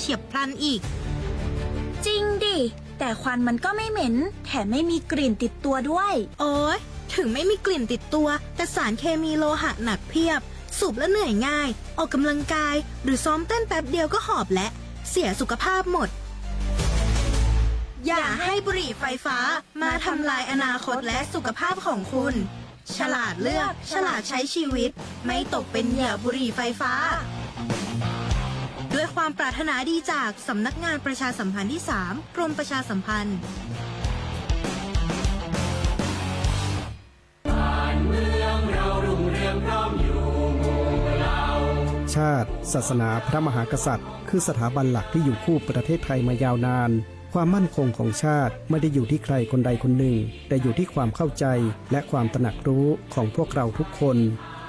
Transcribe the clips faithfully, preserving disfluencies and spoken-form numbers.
เฉียบพลันอีก จริงดิ แต่ควันมันก็ไม่เหม็น แถมไม่มีกลิ่นติดตัวด้วย โอ๊ย ถึงไม่มีกลิ่นติดตัว แต่สารเคมีโลหะหนักเพียบ สูบแล้วเหนื่อยง่าย ออกกำลังกาย หรือซ้อมเต้นแป๊บเดียวก็หอบและ เสียสุขภาพหมด อย่าให้บุหรี่ไฟฟ้ามาทำลายอนาคตและสุขภาพของคุณ ฉลาดเลือก ฉลาดใช้ชีวิต ไม่ตกเป็นเหยื่อบุหรี่ไฟฟ้า ด้วยความปรารถนาดีจากสำนักงานประชาสัมพันธ์ที่สาม กรมประชาสัมพันธ์ ชาติ ศาสนา พระมหากษัตริย์ คือสถาบันหลักที่อยู่คู่ประเทศไทยมายาวนาน ความมั่นคงของชาติไม่ได้อยู่ที่ใครคนใดคนหนึ่ง แต่อยู่ที่ความเข้าใจและความตระหนักรู้ของพวกเราทุกคน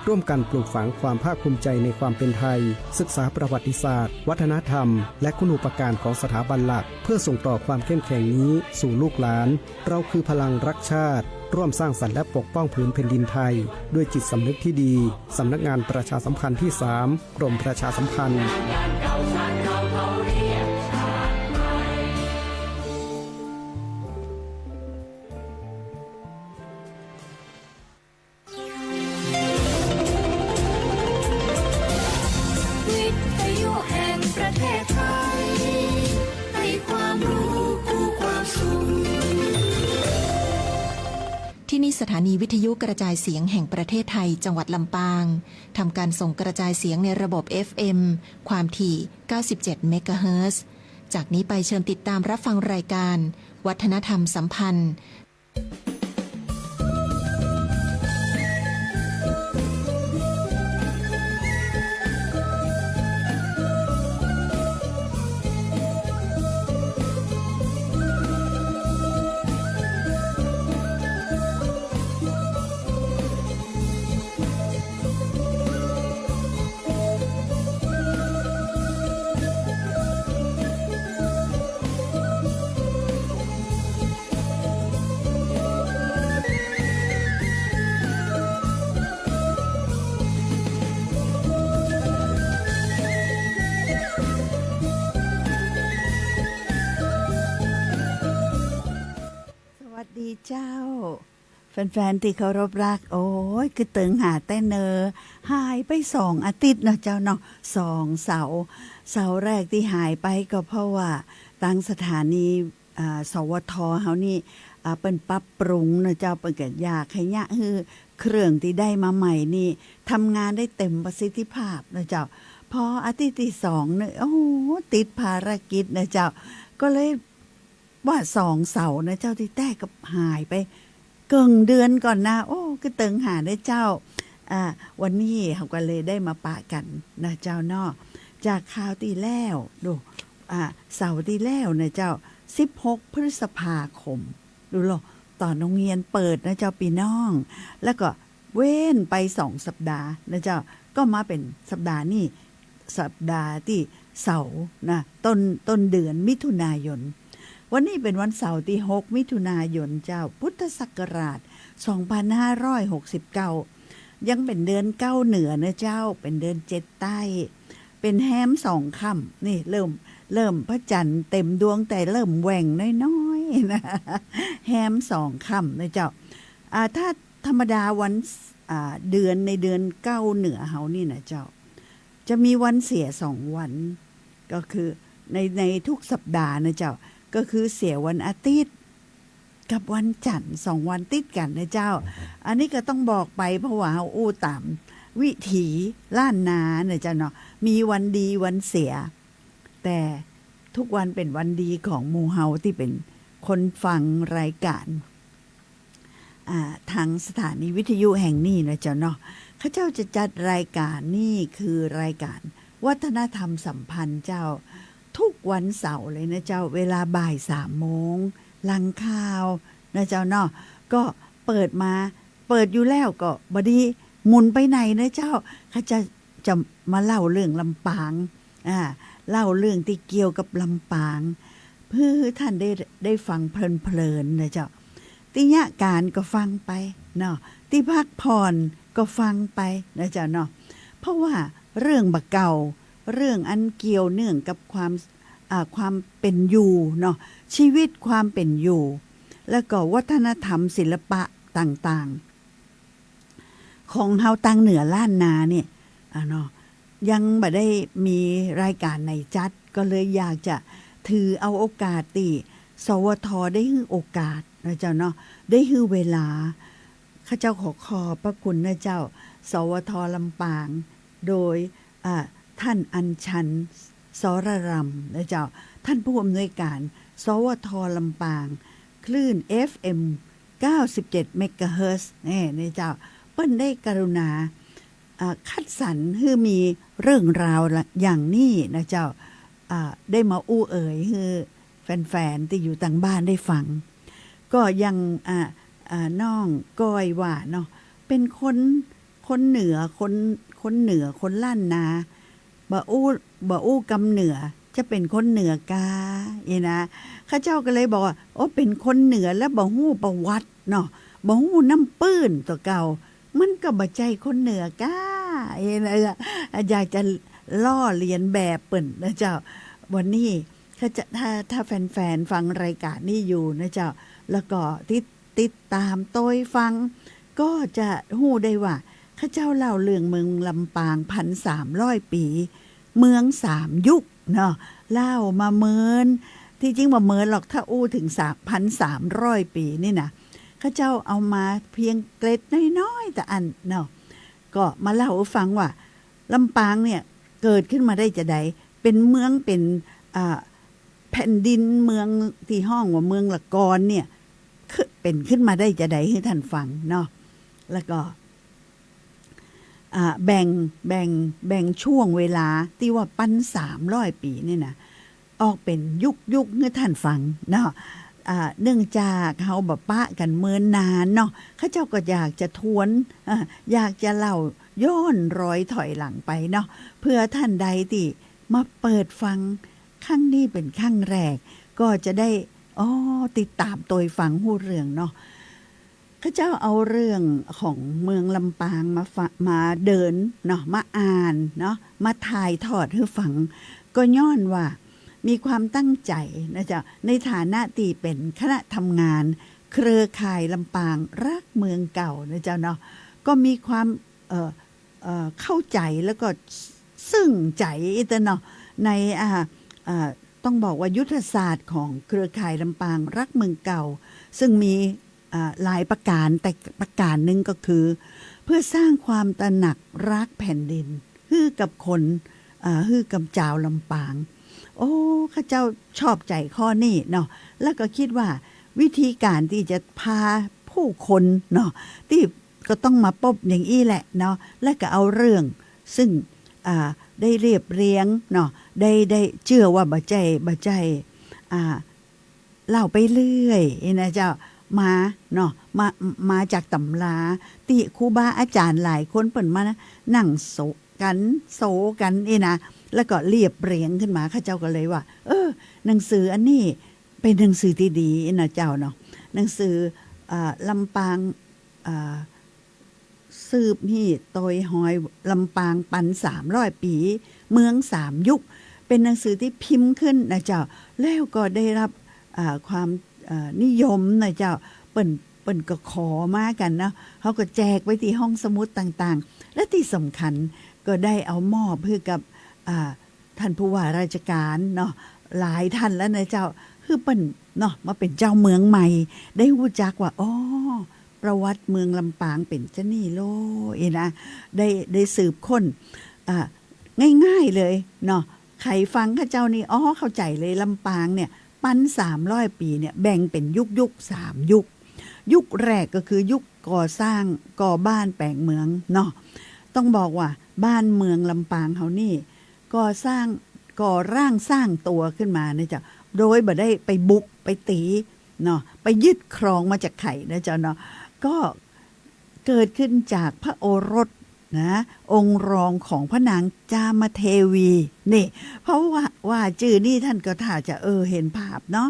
ร่วมกันปลูกฝังความภาคภูมิใจในความเป็นไทย ศึกษาประวัติศาสตร์ วัฒนธรรม และคุณูปการของสถาบันหลัก เพื่อส่งต่อความเข้มแข็งนี้สู่ลูกหลาน เราคือพลังรักชาติ ร่วมสร้างสรรค์และปกป้องผืนแผ่นดินไทย ด้วยจิตสำนึกที่ดี สำนักงานประชาสัมพันธ์ที่สาม กรมประชาสัมพันธ์ วิทยุแห่งประเทศไทย ให้ความรู้คู่ความสุข ที่นี่สถานีวิทยุกระจายเสียงแห่งประเทศไทย จังหวัดลำปาง ทำการส่งกระจายเสียงในระบบ เอฟเอ็ม ความถี่ เก้าสิบเจ็ด เมกะเฮิรตซ์ จากนี้ไปเชิญติดตามรับฟังรายการ วัฒนธรรมสัมพันธ์ สวัสดีเจ้า แฟนๆ ตี้เคารพรัก โอ๊ย กึ๊ดเติงหาแต๊เนอ หายไปสองอาทิตย์เนาะเจ้าเนาะ สองเสาร์ เสาร์แรกตี้หายไปก็เพราะว่าตางสถานี อ่า สวท เฮานี่ อ่า เปิ้นปรับปรุงเนาะเจ้า เปิ้นก็อยากให้เยียะหื้อเครื่องตี้ได้มาใหม่นี่ทำงานได้เต็มประสิทธิภาพเนาะเจ้า พออาทิตย์ตี้สองเนี่ย โอ้โห ติดภารกิจเนาะเจ้า ก็เลย ว่าสองเสาร์นะเจ้า ตี้แต๊ก็หายไปเกิ่งเดือนก่อนนะ โอ้ กึ๊ดเติงหาเน้อเจ้า อ่า วันนี้เฮาก็เลยได้มาปะกั๋นนะเจ้าเนาะ จากคราวตี้แล้ว ดู อ่า เสาร์ตี้แล้วนะเจ้า สิบหก พฤษภาคม ดูโล ต๋อนโฮงเฮียนเปิดนะเจ้าปี้น้อง แล้วก็ เว้นไปสองสัปดาห์นะเจ้า ก็มาเป๋นสัปดาห์นี้ สัปดาห์ตี้เสาร์นะ ต้น ต้นเดือนมิถุนายน วันนี้เป๋นวันเสาร์ตี้หกมิถุนายนเจ้า พุทธศักราชสองพันห้าร้อยหกสิบเก้า ยังเป๋นเดือนเก้าเหนือนะเจ้า เป๋นเดือนเจ็ดใต้ เป๋นแฮมสองค่ำ นี่เริ่ม เริ่มพระจันทร์เต็มดวงแต่เริ่มแหว่งน้อยๆ นะ แฮมสองค่ำนะเจ้า อ่า ถ้า ธรรมดาวัน อ่า เดือนในเดือนเก้าเหนือเฮานี่นะเจ้า จะมีวันเสียสองวัน ก็คือใน ในทุกสัปดาห์นะเจ้า ก็คือเสียวันอาทิตย์กับวันจันทร์สองวันติดกั๋นนะเจ้า อันนี้ก็ต้องบอกไปเพราะว่าเฮาอู้ต๋ามวิถีล้านนานะเจ้าเนาะ มีวันดีวันเสีย แต่ทุกวันเป๋นวันดีของหมู่เฮาตี้เป๋นคนฟังรายก๋าน อ่า ตางสถานีวิทยุแห่งนี้นะเจ้าเนาะ เขาเจ้าจะจัดรายก๋าน นี่คือรายก๋านวัฒนธรรมสัมพันธ์เจ้า ทุกวันเสาร์เลยนะเจ้า เวลาบ่ายสามโมง หลังข่าวนะเจ้าเนาะ ก็เปิดมา เปิดอยู่แล้วก็บ่ดีหมุนไปไหนนะเจ้า เขาจะ จะมาเล่าเรื่องลำปาง อ่า เล่าเรื่องตี้เกี่ยวกับลำปาง เพื่อหื้อท่านได้ ได้ฟังเพลินๆ นะเจ้า ตี้เยียะก๋านก็ฟังไปเนาะ ตี้พักผ่อนก็ฟังไปนะเจ้าเนาะ เพราะว่าเรื่องบ่าเก่า เรื่องอันเกี่ยวเนื่องกับความ อ่า ความเป๋นอยู่เนาะ ชีวิตความเป๋นอยู่ แล้วก็วัฒนธรรมศิลปะต่างๆ ของเฮาตางเหนือล้านนาเนี่ย อ่าเนาะ ยังบ่ได้มีรายก๋านไหนจัด ก็เลยอยากจะถือเอาโอกาสตี้ สวท ได้หื้อโอกาสนะเจ้าเนาะ ได้หื้อเวลา ข้าเจ้าขอขอบพระคุณนะเจ้า สวท ลำปาง โดย อ่า ท่านอัญชัน สรรำนะเจ้า ท่านผู้อำนวยการ สวท ลำปาง คลื่น เอฟเอ็ม เก้าสิบเจ็ด เมกะเฮิรตซ์ นี่นะเจ้า เปิ้นได้กรุณา อ่า คัดสรรหื้อมีเรื่องราวละ อย่างนี้นะเจ้า อ่า ได้มาอู้เอ่ยหื้อแฟนๆ ตี้อยู่ตางบ้านได้ฟัง ก็อย่าง อ่า อ่า น้องก้อยว่าเนาะ เป๋นคน คนเหนือ คน คนเหนือ คนล้านนา บ่อู้ บ่อู้กำเหนือ จะเป๋นคนเหนือก้า อี้นะ ข้าเจ้าก็เลยบอกว่า โอ้ เป๋นคนเหนือแล้วบ่ฮู้ประวัติเนาะ บ่ฮู้น้ำปื้นตั๋วเก่า มันก็บ่ใจ้คนเหนือก้า อี้นะ อยากจะลอกเลียนแบบเปิ้นนะเจ้า วันนี้ ถ้าจะ ถ้า ถ้าแฟนๆ ฟังรายก๋านนี้อยู่นะเจ้า แล้วก็ติด ติดต๋ามตวยฟัง ก็จะฮู้ได้ว่า ข้าเจ้าเล่าเรื่องเมืองลำปาง พันสามร้อยปี๋ เมืองสามยุคเนาะ เล่ามาเมิน ตี้จริงบ่เมินหรอก ถ้าอู้เถิงสาม พันสามร้อยปี๋นี่นะ ข้าเจ้าเอามาเพียงเกร็ดน้อยๆ ตะอั้นเนาะ ก็มาเล่าหื้อฟังว่า ลำปางเนี่ยเกิดขึ้นมาได้จาใด เป๋นเมือง เป๋น อ่า แผ่นดินเมืองตี้ฮ้องว่าเมืองละกอนเนี่ย คือเป๋นขึ้นมาได้จาใดหื้อท่านฟังเนาะ แล้วก็ อ่า แบ่ง แบ่ง แบ่งช่วงเวลาตี้ว่าพันสามร้อยปี๋นี่นะ ออกเป๋นยุคๆ หื้อท่านฟังเนาะ อ่า เนื่องจากเฮาบ่ปะกั๋นเมินนานเนาะ ข้าเจ้าก็อยากจะทวน อ่า อยากจะเล่าย้อนรอยถอยหลังไปเนาะ เผื่อท่านใดตี้มาเปิดฟังครั้งนี้เป๋นครั้งแรก ก็จะได้ อ๋อ ติดต๋ามตวยฟังฮู้เรื่องเนาะ ข้าเจ้าเอาเรื่องของเมืองลำปางมาฝะ มาเดินเนาะ มาอ่านเนาะ มาถ่ายทอดหื้อฟัง ก็ย้อนว่ามีความตั้งใจ๋นะเจ้า ในฐานะตี้เป๋นคณะทำงานเครือข่ายลำปางรักเมืองเก่านะเจ้าเนาะ ก็มีความ เอ่อ เอ่อ เข้าใจ๋แล้วก็ซึ่งใจ๋อีกเนาะ ใน อ่า อ่า ต้องบอกว่ายุทธศาสตร์ของเครือข่ายลำปางรักเมืองเก่า ซึ่งมี อ่า หลายประก๋าน แต่ประก๋านนึ่งก็คือ เพื่อสร้างความตระหนักรักแผ่นดิน หื้อกับคน อ่า หื้อกับจาวลำปาง โอ้ ข้าเจ้าชอบใจ๋ข้อนี้เนาะ แล้วก็กึ๊ดว่าวิธีก๋านตี้จะพาผู้คนเนาะ ตี้ก็ต้องมาปบอย่างอี้แหละเนาะ แล้วก็เอาเรื่อง ซึ่ง อ่า ได้เรียบเรียงเนาะ ได้ ได้ เจื้อว่าบ่ใจ้ บ่ใจ้ อ่า เล่าไปเรื่อยนะเจ้า มาเนาะ มา มาจากต๋ำรา ตี้ครูบาอาจ๋ารย์หลายคนเปิ้นมานั่งโซกั๋น โซกั๋นอี้นะ แล้วก็เรียบเรียงขึ้นมา ข้าเจ้าก็เลยว่า เออ หนังสืออันนี้เป๋นหนังสือตี้ดีนะเจ้าเนาะ หนังสือ อ่า ลำปาง อ่า สืบฮีตตวยฮอยลำปางปันสามร้อยปี๋ เมืองสามยุค เป๋นหนังสือตี้พิมพ์ขึ้นนะเจ้า แล้วก็ได้รับ อ่า ความ อ่า นิยมนะเจ้า เปิ้น เปิ้นก็ขอมากั๋นเนาะ เฮาก็แจกไปตี้ห้องสมุดต่างๆ และตี้สำคัญก็ได้เอามอบหื้อกับ อ่า ท่านผู้ว่าราชการเนาะ หลายท่านแล้วนะเจ้า หื้อเปิ้นเนาะ มาเป๋นเจ้าเมืองใหม่ ได้ฮู้จักว่า อ้อ ประวัติเมืองลำปางเป๋นจานี่โล อี้นะ ได้ ได้สืบค้น อ่า ง่ายๆ เลยเนาะ ใผฟังข้าเจ้านี่ อ้อ เข้าใจ๋เลย ลำปางเนี่ย ปันสามร้อยปี๋เนี่ย แบ่งเป๋นยุคๆ สามยุค ยุคแรกก็คือยุคก่อสร้าง ก่อบ้านแป๋งเมืองเนาะ ต้องบอกว่าบ้านเมืองลำปางเฮานี่ ก่อสร้าง ก่อร่างสร้างตั๋วขึ้นมานะเจ้า โดยบ่ได้ไปบุกไปตี๋เนาะ ไปยึดครองมาจากใผนะเจ้าเนาะ ก็เกิดขึ้นจากพระโอรสนะ องค์รองของพระนางจามเทวี นี่ เพราะว่า ว่าจื้อนี่ท่านก็ถ้าจะ เออ เห็นภาพเนาะ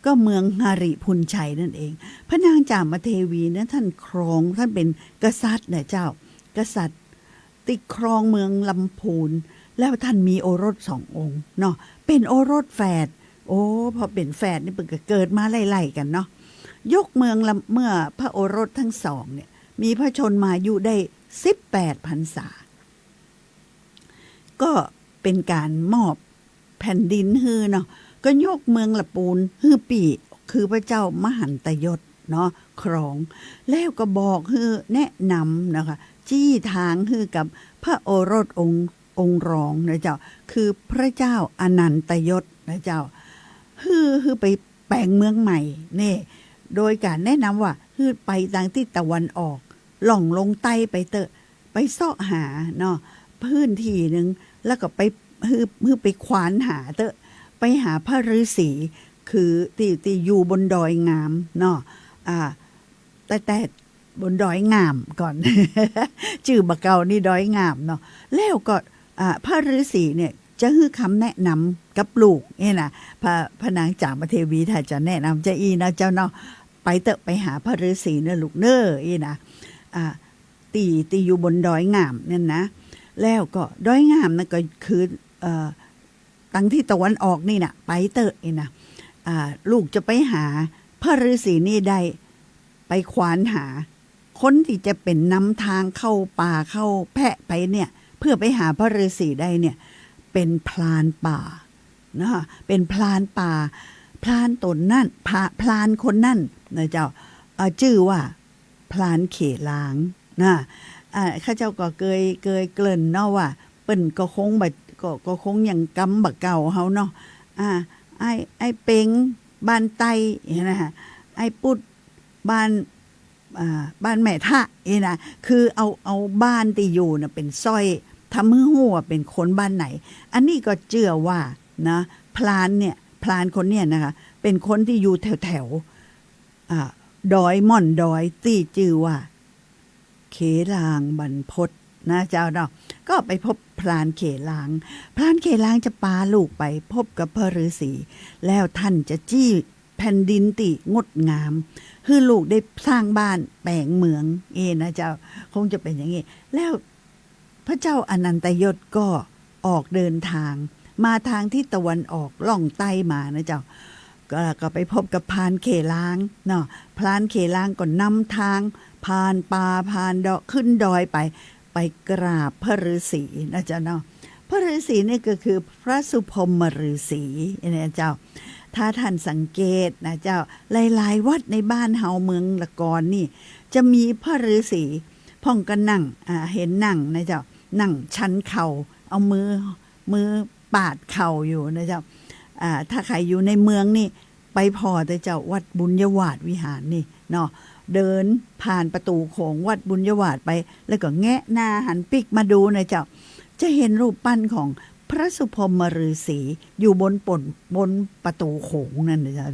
ก็เมืองหริภุญชัยนั่นเอง พระนางจามเทวีนะ ท่านครอง ท่านเป๋นกษัตริย์นะเจ้า กษัตริย์ ตี้ครองเมืองลำพูน แล้วต้านมีโอรสสององค์เนาะ เป๋นโอรสแฝด โอ้ พอเป๋นแฝดนี่เปิ้นก็เกิดมาไล่ๆ กั๋นเนาะ ยกเมืองละ เมื่อพระโอรสทั้งสองเนี่ย มีพระชนมายุได้สิบแปดพรรษา ก็เป๋นก๋านมอบแผ่นดินหื้อเนาะ ก็ยกเมืองละปูนหื้อปี้ คือพระเจ้ามหันตยศเนาะ ครอง แล้วก็บอกหื้อแนะนำนะคะ ชี้ตางหื้อกับพระโอรสองค์ องค์รองนะเจ้า คือพระเจ้าอนันตยศนะเจ้า หื้อ หื้อไปแป๋งเมืองใหม่นี่ โดยก๋านแนะนำว่าหื้อไปตางทิศตะวันออก ล่องลงใต้ไปเต๊อะ ไปเซาะหาเนาะ พื้นตี้นึ่ง แล้วก็ไป หื้อ หื้อไปควานหาเต๊อะ ไปหาพระฤๅษี คือตี้ ตี้อยู่บนดอยงามเนาะ อ่า แต่ แต่บนดอยงามก่อน จื้อบ่าเก่านี่ดอยงามเนาะ แล้วก็ อ่า พระฤๅษีเนี่ยจะหื้อคำแนะนำกับลูกเนี่ยนะ พระ พระนางจามเทวีถ้าจะแนะนำจะอี้นะเจ้าเนาะ ไปเต๊อะ ไปหาพระฤๅษีเน่อลูกเน่อ อี้นะ อ่า ตี้ ตี้อยู่บนดอยงามนั่นนะ แล้วก็ดอยงามนั่นก็คือ เอ่อ ตางทิศตะวันออกนี่นะ ไปเต๊อะ อี้นะ อ่า ลูกจะไปหาพระฤๅษีนี่ได้ ไปควานหา คนตี้จะเป๋นนำตางเข้าป่าเข้าแพะไปเนี่ย เพื่อไปหาพระฤๅษีได้เนี่ย เป๋นพรานป่านะ เป๋นพรานป่า พรานต๋นนั้น พรา- พรานคนนั้นนะเจ้า เอ่อ จื้อว่า พรานเขลางนะ อ่า ข้าเจ้าก็เกย เกยเกริ่นเนาะว่า เปิ้นก็คงบ่ ก็ ก็คงยังกำบ่าเก่าเฮาเนาะ อ่า อ้าย อ้ายเป็ง บ้านใต้นะ อ้ายปุ๊ด บ้าน อ่า บ้านแม่ทะ อี้นะ คือเอา เอาบ้านตี้อยู่น่ะเป๋นสร้อย ทำหื้อฮู้ว่าเป๋นคนบ้านไหน อันนี้ก็เจื้อว่านะ พรานเนี่ย พรานคนเนี่ยนะคะ เป๋นคนตี้อยู่แถวๆ อ่า ดอยม่อนดอยตี้จื้อว่า เขลางบรรพตนะเจ้าเนาะ ก็ไปพบพรานเขลาง พรานเขลางจะปาลูกไปพบกับพระฤๅษี แล้วต้านจะชี้แผ่นดินตี้งดงาม หื้อลูกได้สร้างบ้านแป๋งเมือง อี้นะเจ้า คงจะเป๋นอย่างนี้ แล้วพระเจ้าอนันตยศก็ออกเดินตาง มาตางทิศตะวันออก ล่องใต้มานะเจ้า ก็ ก็ไปพบกับพรานเขลางเนาะ พรานเขลางก็นำตาง ผ่านป่า ผ่านดอย ขึ้นดอยไป ไปกราบพระฤๅษีนะเจ้าเนาะ พระฤๅษีนี่ก็คือพระสุพรหมฤๅษีเนี่ยเจ้า ถ้าต้านสังเกตนะเจ้า หลายๆ วัดในบ้านเฮาเมืองละกอนนี่ จะมีพระฤๅษี พ่องก็นั่ง อ่า หันนั่งนะเจ้า นั่งชันเข่า เอามือ มือปาดเข่าอยู่นะเจ้า อ่า ถ้าใผอยู่ในเมืองนี่ ไปผ่อเต๊อะเจ้า วัดบุญยวาทวิหารนี่เนาะ เดินผ่านประตู๋โขงวัดบุญยวาทไป แล้วก็แงะหน้าหันปิ๊กมาดูนะเจ้า จะหันรูปปั้นของพระสุพรหมฤๅษีอยู่บนป่น บนประตู๋โขงนั่นนะเจ้า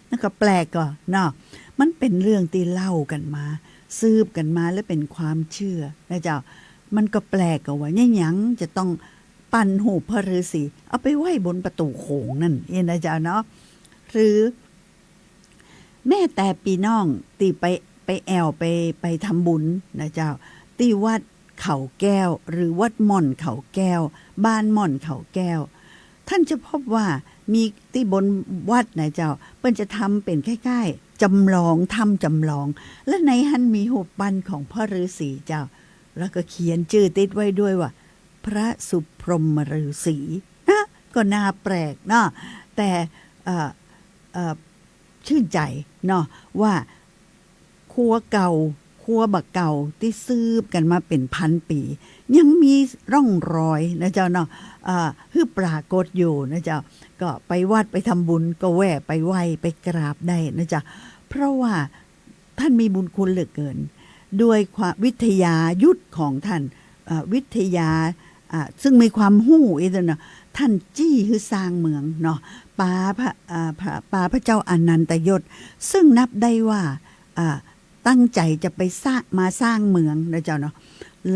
นั่นก็แปลกก่อเนาะ มันเป๋นเรื่องตี้เล่ากั๋นมา สืบกั๋นมา และเป๋นความเจื้อนะเจ้า มันก็แปลกก่อว่า เยียะหยังจะต้องปั้นฮูปพระฤๅษี เอาไปไว้บนประตู๋โขงนั่น อี้นะเจ้าเนาะ หรือ แม้แต่ปี้น้องตี้ไป ไปแอ่ว ไป ไปทำบุญนะเจ้า ตี้วัดเขาแก้ว หรือวัดม่อนเขาแก้ว บ้านม่อนเขาแก้ว ต้านจะพบว่ามีตี้บนวัดนะเจ้า เปิ้นจะทำเป๋นคล้ายๆ จ๋ำลอง ถ้ำจ๋ำลอง และในหั้นมีฮูปปั้นของพระฤๅษีเจ้า แล้วก็เขียนจื้อติดไว้ด้วยว่า พระสุพรหมฤๅษีนะ ก็น่าแปลกเนาะ แต่ เอ่อ เอ่อ จื้นใจ๋เนาะ ว่าครัวเก่า ครัวบ่าเก่าตี้สืบกั๋นมาเป๋นพันปี๋ ยังมีร่องรอยนะเจ้าเนาะ เอ่อ หื้อปรากฏอยู่นะเจ้า ก็ไปวัดไปทำบุญ ก็แวะไปไหว้ ไปกราบได้นะเจ้า เพราะว่า ต้านมีบุญคุณเหลือเกิน ด้วยความวิทยายุทธของต้าน เอ่อ วิทยา อ่า ซึ่งมีความฮู้อีกเนาะ ต้านจี้หื้อสร้างเมืองเนาะ ปาพระ อ่า พระ ปาพระเจ้าอนันตยศ ซึ่งนับได้ว่า อ่า ตั้งใจ๋จะไปสร้าง มาสร้างเมืองนะเจ้าเนาะ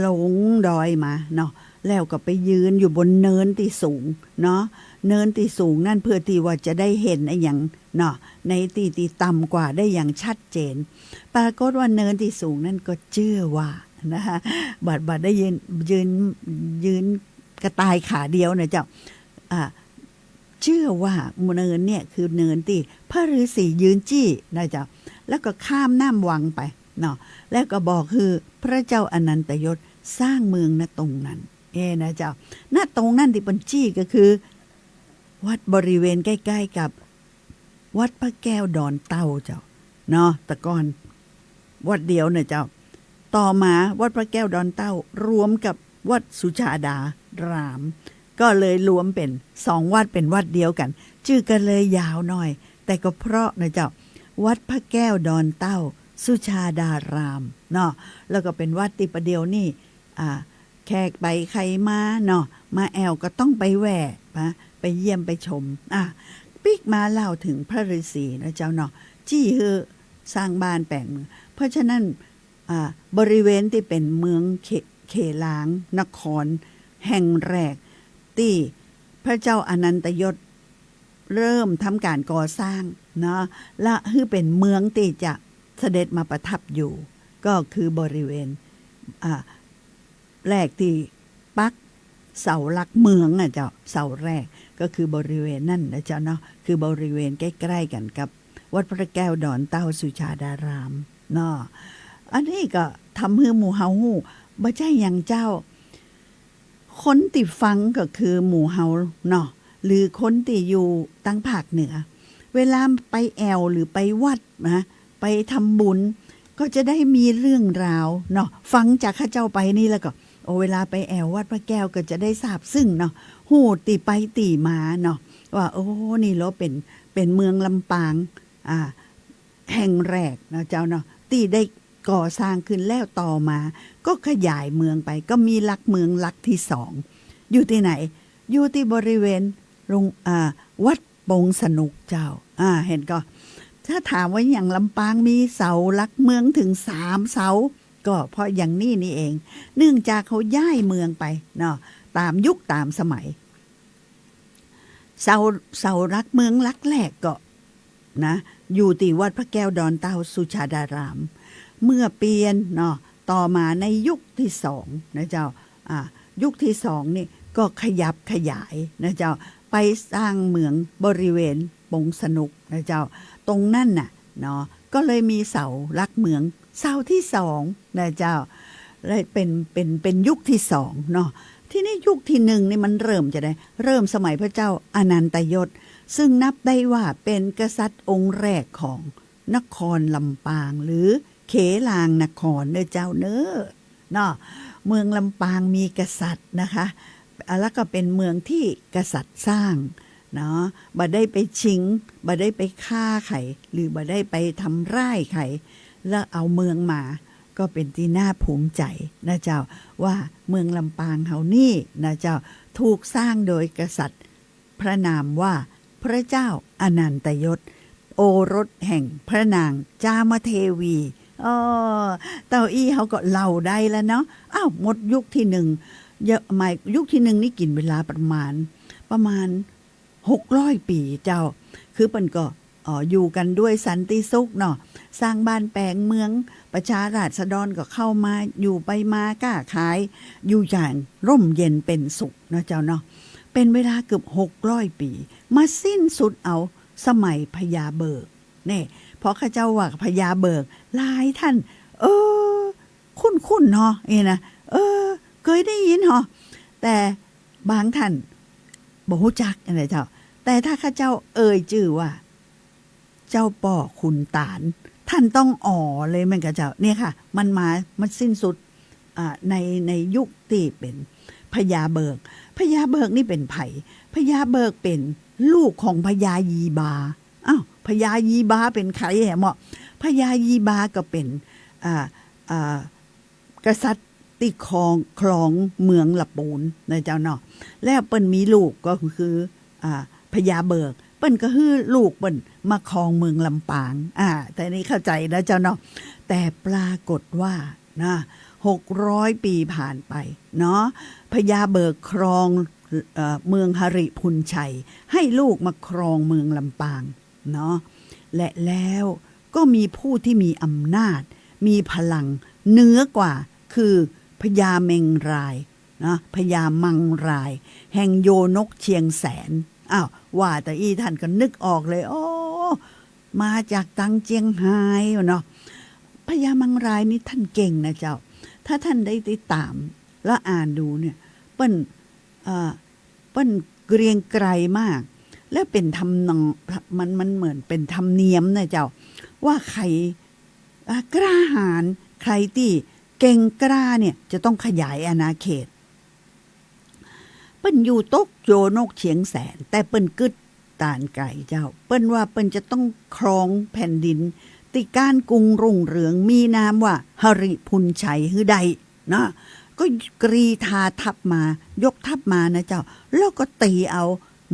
ลงดอยมาเนาะ แล้วก็ไปยืนอยู่บนเนินตี้สูงเนาะ เนินตี้สูงนั่นเพื่อตี้ว่าจะได้หันอะหยัง เนาะ ในตี้ตี้ต่ำกว่าได้อย่างชัดเจน ปรากฏว่าเนินตี้สูงนั่นก็เจื้อว่านะคะ บาด บาดได้ยืน ยืน ยืน กระต่ายขาเดียวนะเจ้า อ่า เจื้อว่าเนินเนี่ยคือเนินตี้พระฤๅษียืนจี้นะเจ้า แล้วก็ข้ามน้ำวังไปเนาะ แล้วก็บอกหื้อพระเจ้าอนันตยศสร้างเมือง ณ ตรงนั้น เอ้นะเจ้า ณ ตรงนั้นตี้เปิ้นจี้ก็คือ วัดบริเวณใกล้ๆ กับวัดพระแก้วดอนเต้าเจ้า เนาะ แต่ก่อนวัดเดียวนะเจ้า ต่อมาวัดพระแก้วดอนเต้ารวมกับวัดสุชาดาราม ก็เลยรวมเป๋นสองวัดเป๋นวัดเดียวกั๋น จื้อก็เลยยาวหน่อย แต่ก็เพราะนะเจ้า วัดพระแก้วดอนเต้า สุชาดาราม เนาะ แล้วก็เป๋นวัดตี้ประเดี๋ยวนี้ อ่า แขกไปใครมาเนาะ มาแอ่วก็ต้องไปแว่ นะ ไปเยี่ยมไปชม อ่ะ ปิ๊กมาเล่าเถิงพระฤๅษีนะเจ้าเนาะ จี้หื้อสร้างบ้านแป๋งเมือง เพราะฉะนั้น อ่า บริเวณตี้เป๋นเมืองเข เขลางนครแห่งแรกตี้พระเจ้าอนันตยศเริ่มทำก๋านก่อสร้างเนาะ และหื้อเป๋นเมืองตี้จะเสด็จมาประทับอยู่ ก็คือบริเวณ อ่า แรกตี้ปักเสาหลักเมืองอะเจ้า เสาแรกก็คือบริเวณนั่นนะเจ้าเนาะ คือบริเวณใกล้ๆ กั๋นกับวัดพระแก้วดอนเต้าสุชาดารามเนาะ อันนี้ก็ทำหื้อหมู่เฮาฮู้ บ่ใจ้หยังเจ้า คนตี้ฟังก็คือหมู่เฮาเนาะ หรือคนตี้อยู่ตางภาคเหนือ เวลาไปแอ่วหรือไปวัดนะ ไปทำบุญ ก็จะได้มีเรื่องราวเนาะ ฟังจากข้าเจ้าไปนี่แล้วก็ โอ้ เวลาไปแอ่ววัดพระแก้วก็จะได้ซาบซึ้งเนาะ ฮู้ตี้ไปตี้มาเนาะ ว่า โอ้ นี่ลอเป๋น เป๋นเมืองลำปาง อ่า แห่งแรกนะเจ้าเนาะ ตี้ได้ก่อสร้างขึ้นแล้ว ต่อมาก็ขยายเมืองไป ก็มีหลักเมืองหลักที่สอง อยู่ตี้ไหน อยู่ตี้บริเวณโรง อ่า วัดปงสนุกเจ้า อ่า หันก่อ ถ้าถามว่าหยังลำปางมีเสาหลักเมืองเถิงสามเสา ก็เพราะอย่างนี้นี่เอง เนื่องจากเขาย้ายเมืองไปเนาะ ต๋ามยุคต๋ามสมัย เสา เสาหลักเมืองหลักแรกก็นะ อยู่ตี้วัดพระแก้วดอนเต้าสุชาดาราม เมื่อเปลี่ยนเนาะ ต่อมาในยุคที่สองนะเจ้า อ่า ยุคที่สองนี่ก็ขยับขยายนะเจ้า ไปสร้างเมืองบริเวณปงสนุกนะเจ้า ตรงนั้นน่ะเนาะ ก็เลยมีเสาหลักเมืองเสาที่สองนะเจ้า และเป๋น เป๋น เป๋นยุคที่สองเนาะ ทีนี้ยุคที่หนึ่งนี่มันเริ่มจะได เริ่มสมัยพระเจ้าอนันตยศ ซึ่งนับได้ว่าเป๋นกษัตริย์องค์แรกของนครลำปาง หรือเขลางนครเน้อเจ้าเน้อ เนาะ เมืองลำปางมีกษัตริย์นะคะ อ่ะ แล้วก็เป๋นเมืองตี้กษัตริย์สร้างเนาะ บ่ได้ไปชิง บ่ได้ไปฆ่าใผ หรือบ่ได้ไปทำร้ายใผ แล้วเอาเมืองมา ก็เป๋นตี้น่าภูมิใจ๋นะเจ้า ว่าเมืองลำปางเฮานี่นะเจ้า ถูกสร้างโดยกษัตริย์ พระนามว่าพระเจ้าอนันตยศ โอรสแห่งพระนางจามเทวี อ้อ เต้าอี้เฮาก็เล่าได้แล้วเนาะ อ้าว หมดยุคที่หนึ่ง เยอะ หมาย ยุคที่หนึ่งนี่กิ๋นเวลาประมาณ ประมาณหกร้อยปี๋เจ้า คือเปิ้นก็ เอ่อ อยู่กั๋นด้วยสันติสุขเนาะ สร้างบ้านแป๋งเมือง ประชาราษฎรก็เข้ามาอยู่ไปมาค้าขาย อยู่อย่างร่มเย็นเป๋นสุขเนาะเจ้าเนาะ เป๋นเวลาเกือบหกร้อยปี๋ มาสิ้นสุดเอาสมัยพญาเบิก นี่ พอข้าเจ้าว่าพญาเบิก หลายท่าน เออ คุ้นๆ เนาะ นี่นะ เออ เกยได้ยินเหาะ แต่บางท่านบ่ฮู้จักนะเจ้า แต่ถ้าข้าเจ้าเอ่ยจื้อว่า เจ้าป้อขุนต๋าน ท่านต้องอ๋อเลยแม่นก่อเจ้า เนี่ยค่ะ มันมา มันสิ้นสุด อ่า ใน ในยุคตี้เป๋นพญาเบิก พญาเบิกนี่เป๋นใผ พญาเบิกเป๋นลูกของพญายีบา อ้าว พญายีบาเป๋นใผแหมเหมาะ พญายีบาก็เป๋น อ่า อ่า กษัตริย์ตี้ครอง ครองเมืองละปูนนะเจ้าเนาะ แล้วเปิ้นมีลูกก็คือ อ่า พญาเบิก เปิ้นก็หื้อลูกเปิ้นมาครองเมืองลำปาง อ่า แต่นี้เข้าใจ๋นะเจ้าเนาะ แต่ปรากฏว่านะ หกร้อยปี๋ผ่านไปเนาะ พญาเบิกครอง เอ่อ เมืองหริภุญชัย ให้ลูกมาครองเมืองลำปางเนาะ และแล้วก็มีผู้ที่มีอำนาจ มีพลังเหนือกว่า คือพญาเมงราย นะ พญามังราย แห่งโยนกเชียงแสน อ้าว ว่าตะอี้ต้านก็นึกออกเลย โอ้ มาจากตางเจียงฮายเนาะ พญามังรายนี่ต้านเก่งนะเจ้า ถ้าต้านได้ติดต๋ามและอ่านดูเนี่ย เปิ้น เอ่อ เปิ้นเกรียงไกรมาก และเป๋นธรรมนอง มัน มันเหมือนเป๋นธรรมเนียมนะเจ้า ว่าใผ อ่า กล้าหาญ ใผตี้เก่งกล้าเนี่ยจะต้องขยายอาณาเขต เปิ้นอยู่ตกโยนกเชียงแสน แต่เปิ้นกึ๊ดตานไก๋เจ้า เปิ้นว่าเปิ้นจะต้องครองแผ่นดินตี้ก้านกุงรุ่งเรือง มีนามว่าหริภุญชัยหื้อได้นะ ก็กรีธาทัพมา ยกทัพมานะเจ้า แล้วก็ตีเอา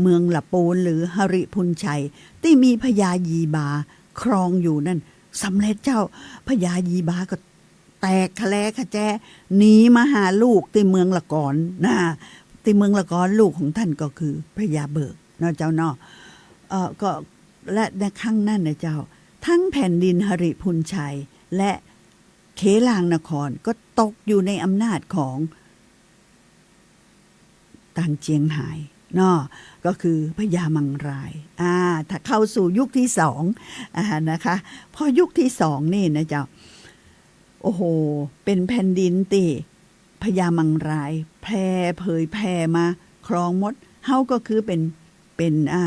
เมืองหละปูนหรือหริภุญชัย ตี้มีพญายีบาครองอยู่นั่น สำเร็จเจ้า พญายีบาก็ แตกคะแลคะแจ หนีมาหาลูกตี้เมืองละกอนนะ ตี้เมืองละกอน ลูกของต้านก็คือพญาเบิกเนาะเจ้าเนาะ เอ่อ ก็ และในครั้งนั้นนะเจ้า ตึงแผ่นดินหริภุญชัย และเขลางนครก็ตกอยู่ในอำนาจของ ตางเจียงฮายเนาะ ก็คือพญามังราย อ่า ถ้าเข้าสู่ยุคที่สอง อ่า นะคะ พอยุคที่สองนี่นะเจ้า โอ้โห เป๋นแผ่นดินตี้พญามังรายแผ่เผยแผ่มาครองหมด เฮาก็คือเป๋น เป๋น อ่า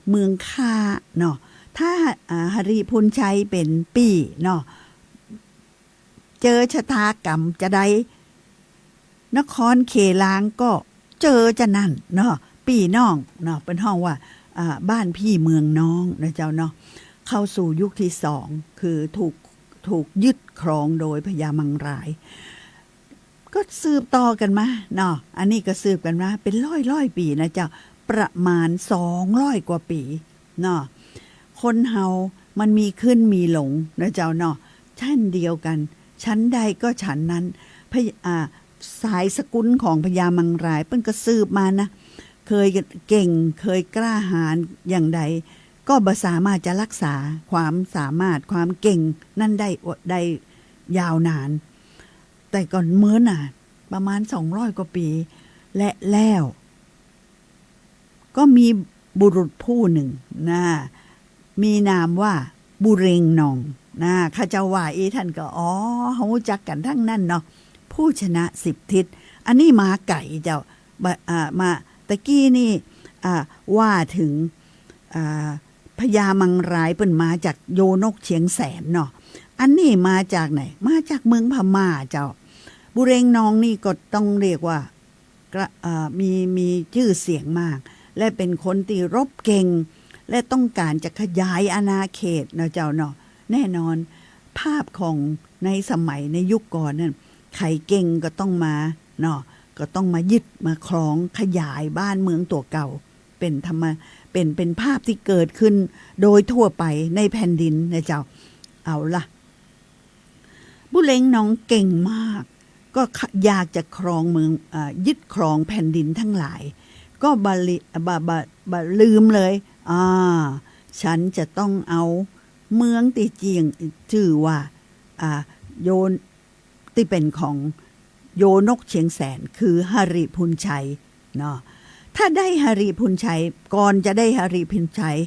เมืองข้าเนาะ ถ้า อ่า หริภุญชัยเป๋นปี้เนาะ เจอชะตากรรมจาใด นครเขลางก็เจอจานั้นเนาะ ปี้น้องเนาะ เปิ้นฮ้องว่า อ่า บ้านพี่เมืองน้องนะเจ้าเนาะ เข้าสู่ยุคที่สอง คือถูก ถูกยึดครองโดยพญามังราย ก็สืบต่อกั๋นมาเนาะ อันนี้ก็สืบกั๋นมาเป๋นร้อยๆ ปี๋นะเจ้า ประมาณสองร้อยกว่าปี๋เนาะ คนเฮามันมีขึ้นมีลงนะเจ้าเนาะ เช่นเดียวกั๋น ฉันใดก็ฉันนั้น พญ- อ่า สายสกุลของพญามังรายเปิ้นก็สืบมานะ เกยเก่ง เกยกล้าหาญอย่างใด ก็บ่สามารถจะรักษาความสามารถความเก่งนั้นได้ ได้ยาวนาน แต่ก่อนเมินน่ะ ประมาณสองร้อยกว่าปี๋ และแล้ว ก็มีบุรุษผู้นึ่งนะ มีนามว่าบุเรงนองนะ ข้าเจ้าว่าอี้ต้านก็ อ๋อ ฮู้จักกั๋นตังนั้นเนาะ ผู้ชนะสิบทิศ อันนี้มาไก๋เจ้า บ่- อ่า มา ตะกี้นี่ อ่า ว่าเถิง อ่า พญามังรายเปิ้นมาจากโยนกเชียงแสนเนาะ อันนี้มาจากไหน มาจากเมืองพม่าเจ้า บุเรงนองนี่ก็ต้องเรียกว่า กระ- เอ่อ มี- มีจื้อเสียงมาก และเป๋นคนตี้รบเก่ง และต้องก๋านจะขยายอาณาเขตเนาะเจ้าเนาะ แน่นอน ภาพของในสมัยในยุคก่อนนั้น ใผเก่งก็ต้องมาเนาะ ก็ต้องมายึดมาครองขยายบ้านเมืองตั๋วเก่า เป๋นธรรม- เป๋น- เป๋นภาพตี้เกิดขึ้นโดยทั่วไปในแผ่นดินนะเจ้า เอาละ บุเรงนองเก่งมาก ก็ข- อยากจะครองเมือง เอ่อ ยึดครองแผ่นดินตังหลาย ก็บ่ลิ- บ่- บ่- บ่ลืมเลย อ่า ฉันจะต้องเอาเมืองตี้เจียง จื้อว่า อ่า โยน- ตี้เป๋นของโยนกเชียงแสน คือหริภุญชัยเนาะ ถ้าได้หริภุญชัย ก่อนจะได้หริภุญชัย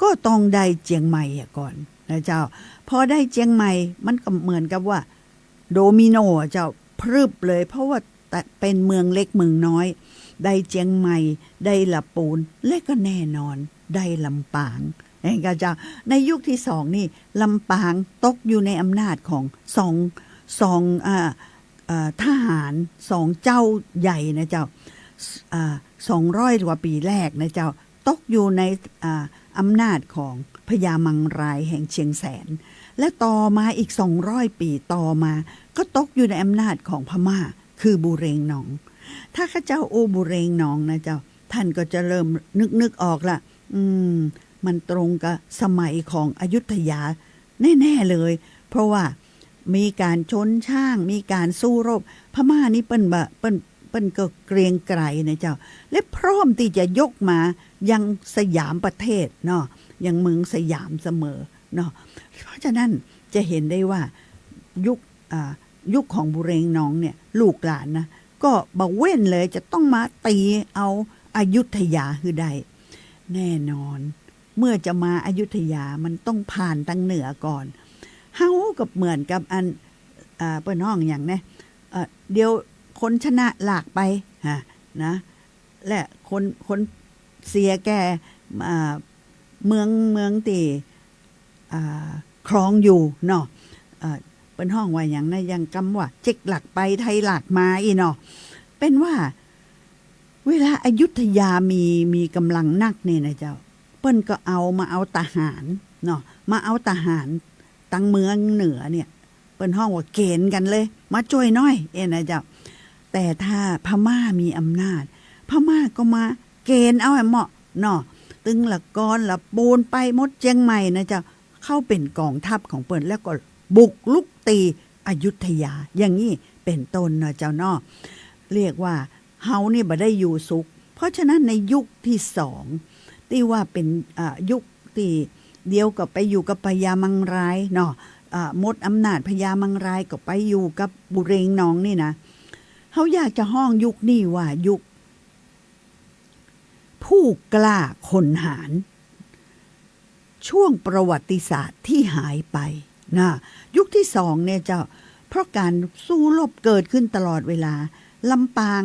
ก็ต้องได้เจียงใหม่อะก่อนนะเจ้า พอได้เจียงใหม่ มันก็เหมือนกับว่า โดมิโนอะเจ้า พรึบเลย เพราะว่าเป๋นเมืองเล็กเมืองน้อย ได้เจียงใหม่ ได้หละปูน และก็แน่นอน ได้ลำปาง เห็นก่ะเจ้า ในยุคที่สองนี่ ลำปางตกอยู่ในอำนาจของสอง- สอง อ่า เอ่อ ทหาร สองเจ้าใหญ่นะเจ้า อ่า สองร้อยกว่าปี๋แรกนะเจ้า ตกอยู่ใน อ่า อำนาจของพญามังรายแห่งเชียงแสน และต่อมาอีกสองร้อยปี๋ต่อมา ก็ตกอยู่ในอำนาจของพม่า คือบุเรงนอง ถ้าข้าเจ้าอู้บุเรงนองนะเจ้า ต้านก็จะเริ่มนึก นึกออกละ อืม มันตรงกับสมัยของอยุธยาแน่ๆ เลย เพราะว่ามีก๋านชนช้าง มีก๋านสู้รบ พม่านี่เปิ้นบ่- เปิ้น- เปิ้นก็เกรียงไกรนะเจ้า และพร้อมตี้จะยกมายังสยามประเทศเนาะ ยังเมืองสยามเสมอเนาะ เพราะฉะนั้นจะเห็นได้ว่ายุค- อ่า ยุคของบุเรงนองเนี่ย ลูกหลานนะ ก็บ่เว้นเลย จะต้องมาตี๋เอาอยุธยาหื้อได้ แน่นอน เมื่อจะมาอยุธยามันต้องผ่านตังเหนือก่อน เฮาก็เหมือนกับอัน อ่า เปิ้นฮ้องหยังแน่ เอ่อ เดี๋ยวคนชนะหลากไป ฮะ นะ และคน คนเสียแก่ อ่า เมือง เมืองตี้ อ่า ครองอยู่เนาะ เอ่อ เปิ้นฮ้องว่าหยังนะ อย่างกำว่าเจ๊กหลากไปไทยหลากมาอี้เนาะ เป๋นว่า เวลาอยุธยามี มีก๋ำลังนักนี่นะเจ้า เปิ้นก็เอา มาเอาทหารเนาะ มาเอาทหารตังเมืองเหนือเนี่ย เปิ้นฮ้องว่าเก๋ณฑ์กั๋นเลย มาจ้วยหน้อย เอ๊ะนะเจ้า แต่ถ้าพม่ามีอำนาจ พม่าก็มาเก๋ณฑ์เอาหื้อเหมาะเนาะ ตึงละกอน ละปูน ไปหมดเจียงใหม่นะเจ้า เข้าเป๋นก๋องทัพของเปิ้น แล้วก็บุกรุกตี๋อยุธยา อย่างนี้เป๋นต้นเนาะเจ้าเนาะ เรียกว่า เฮานี่บ่ได้อยู่สุข เพราะฉะนั้นในยุคที่สอง ตี้ว่าเป๋น อ่า ยุคตี้เดี๋ยวก็ไปอยู่กับพญามังรายเนาะ อ่า หมดอำนาจพญามังรายก็ไปอยู่กับบุเรงนองนี่นะ เฮาอยากจะฮ้องยุคนี้ว่ายุคผู้กล้าคนหาญ ช่วงประวัติศาสตร์ที่หายไปนะ ยุคที่สองเนี่ยเจ้า เพราะก๋านสู้รบเกิดขึ้นตลอดเวลา ลำปาง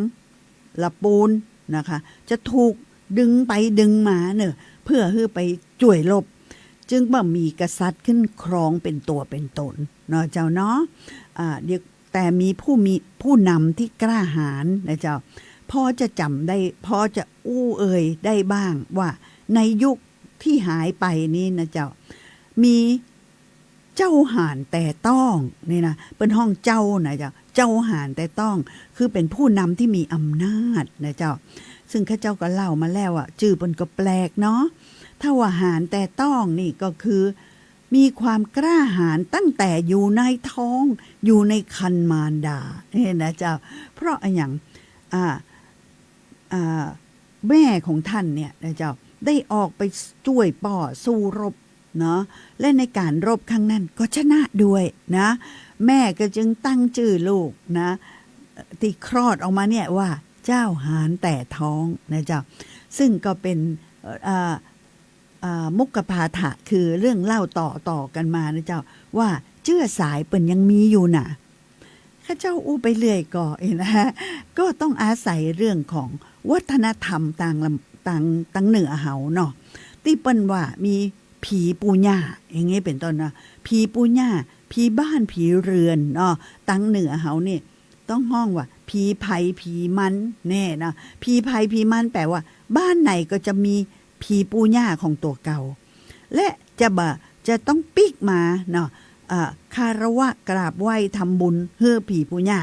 ละปูนนะคะ จะถูกดึงไปดึงมาเน่อ เพื่อหื้อไปจ้วยรบ จึงบ่มีกษัตริย์ขึ้นครองเป๋นตั๋วเป๋นต๋นเนาะเจ้าเนาะ อ่า เดี๋ยว แต่มีผู้มี ผู้นำที่กล้าหาญนะเจ้า พอจะจ๋ำได้ พอจะอู้เอ่ยได้บ้างว่าในยุคที่หายไปนี้นะเจ้า มีเจ้าหาญแต่ต้องนี่นะ เปิ้นฮ้องเจ้านะเจ้า เจ้าหาญแต่ต้อง คือเป๋นผู้นำที่มีอำนาจนะเจ้า ซึ่งข้าเจ้าก็เล่ามาแล้วอะ จื้อเปิ้นก็แปลกเนาะ ถ้าว่าหาญแต่ต้องนี่ก็คือ มีความกล้าหาญตั้งแต่อยู่ในท้อง อยู่ในครรภ์มารดา เห็นนะเจ้า เพราะอะหยัง อ่า อ่า แม่ของท่านเนี่ยนะเจ้า ได้ออกไปจ้วยป้อสู้รบเนาะ และในก๋านรบครั้งนั้นก็ชนะด้วยนะ แม่ก็จึงตั้งจื้อลูกนะ ตี้คลอดออกมาเนี่ยว่าเจ้าหาญแต่ท้องนะเจ้า ซึ่งก็เป๋น เอ่อ อ่า มุขปาฐะ คือเรื่องเล่าต่อๆ กั๋นมานะเจ้า ว่าเจื้อสายเปิ้นยังมีอยู่น่ะ ข้าเจ้าอู้ไปเรื่อยก่อเองนะ ก็ต้องอาศัยเรื่องของวัฒนธรรมตางลำ ตาง ตางเหนือเฮาเนาะ ตี้เปิ้นว่ามีผีปู่ย่า อย่างงี้เป๋นต้นเนาะ ผีปู่ย่า ผีบ้าน ผีเรือนเนาะ ตางเหนือเฮานี่ ต้องฮ้องว่าผีไผผีมันแน่เนาะ ผีไผผีมันแป๋ว่าบ้านไหนก็จะมีผีปู่ย่าของตั๋วเก่า และจะบ่ จะต้องปิ๊กมาเนาะ อ่า คารวะกราบไหว้ทำบุญหื้อผีปู่ย่า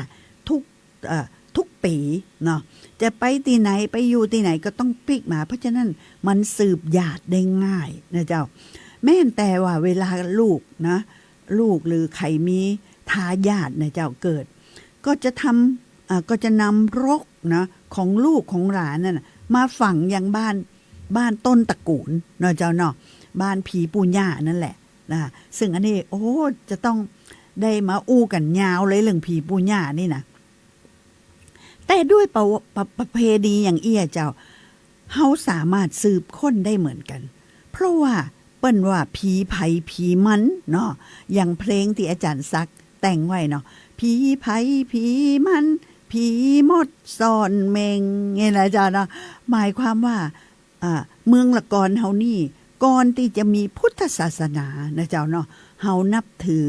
ทุก เอ่อ ทุกปี๋เนาะ จะไปตี้ไหนไปอยู่ตี้ไหนก็ต้องปิ๊กมา เพราะฉะนั้นมันสืบญาติได้ง่ายนะเจ้า แม้นแต่ว่าเวลาลูกนะ ลูกหรือใผมีทายาทนะเจ้าเกิด ก็จะทำ อ่า ก็จะนำรกนะ ของลูกของหลานนั่นน่ะ มาฝังยังบ้าน บ้านต้นตระกู๋ลเนาะเจ้าเนาะ บ้านผีปู่ย่านั่นแหละนะ ซึ่งอันนี้ โอ้ จะต้องได้มาอู้กั๋นยาวเลยเรื่องผีปู่ย่านี่นะ แต่ด้วยประว- ประ- ประเพณีอย่างอี้อะเจ้า เฮาสามารถสืบค้นได้เหมือนกั๋น เพราะว่าเปิ้นว่าผีไผผีมันเนาะ อย่างเพลงตี้อาจ๋ารย์ศักดิ์แต่งไว้เนาะ ผีไผผีมัน ผีมดซ่อนเม็ง นี่นะเจ้าเนาะ หมายความว่า อ่า เมืองละกอนเฮานี่ ก่อนตี้จะมีพุทธศาสนานะเจ้าเนาะ เฮานับถือ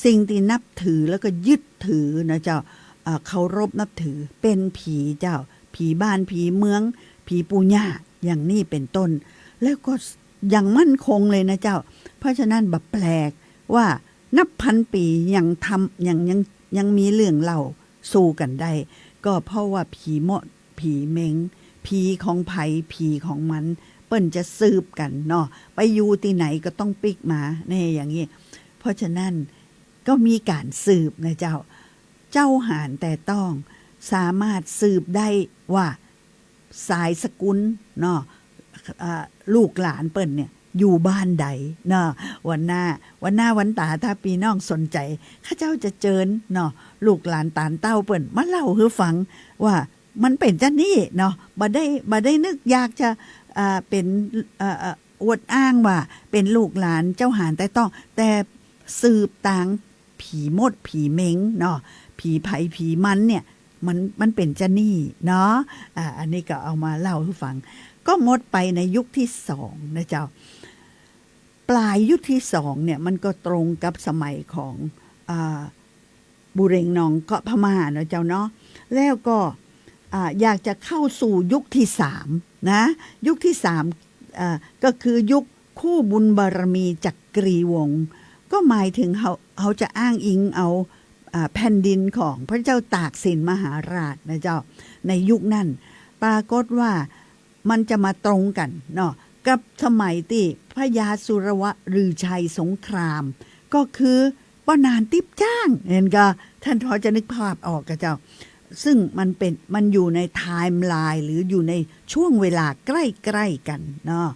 สิ่งตี้นับถือแล้วก็ยึดถือนะเจ้า อ่า เคารพนับถือเป๋นผีเจ้า ผีบ้าน ผีเมือง ผีปู่ย่า อย่างนี้เป๋นต้น แล้วก็อย่างมั่นคงเลยนะเจ้า เพราะฉะนั้นบ่แปลกว่านับพันปี๋ยังทำ ยัง ยัง ยังมีเรื่องเล่า สู้กั๋นได้ ก็เพราะว่าผีมด ผีเม็ง ผีของไผ ผีของมัน เปิ้นจะสืบกั๋นเนาะ ไปอยู่ตี้ไหนก็ต้องปิ๊กมา แน่อย่างนี้ เพราะฉะนั้นก็มีก๋านสืบนะเจ้า เจ้าหาญแต่ต้องสามารถสืบได้ว่าสายสกุลเนาะ อ่า ลูกหลานเปิ้นเนี่ย อยู่บ้านใดเนาะ วันหน้า วันหน้าวันต๋า ถ้าปี้น้องสนใจ๋ ข้าเจ้าจะเจิญเนาะ ลูกหลานต๋านเต้าเปิ้นมาเล่าหื้อฟังว่ามันเป๋นจานี้เนาะ บ่ได้ บ่ได้นึกอยากจะ อ่า เป๋น เอ่อ เอ่อ อวดอ้างว่าเป๋นลูกหลานเจ้าหานใต้ต้อง แต่สืบตางผีมดผีเม็งเนาะ ผีใผผีมันเนี่ย มัน มันเป๋นจานี้เนาะ อ่า อันนี้ก็เอามาเล่าหื้อฟัง ก็หมดไปในยุคที่สองนะเจ้า ปลายยุคที่สองเนี่ย มันก็ตรงกับสมัยของ อ่า บุเรงนองเกาะพม่าเนาะเจ้าเนาะ แล้วก็ อ่า อยากจะเข้าสู่ยุคที่สามนะ ยุคที่สาม อ่า ก็คือยุคคู่บุญบารมีจักรีวงศ์ ก็หมายถึงเฮา เฮาจะอ้างอิงเอา อ่า แผ่นดินของพระเจ้าตากสินมหาราชนะเจ้า ในยุคนั้น ปรากฏว่ามันจะมาตรงกั๋นเนาะ กับสมัยตี้พญาสุรวะฤชัยสงคราม ก็คือป้อหนานติ๊บจ้าง หันก่อ ท่านพอจะนึกภาพออกก่ะเจ้า ซึ่งมันเป๋น มันอยู่ในไทม์ไลน์ หรืออยู่ในช่วงเวลาใกล้ๆ กั๋นเนาะ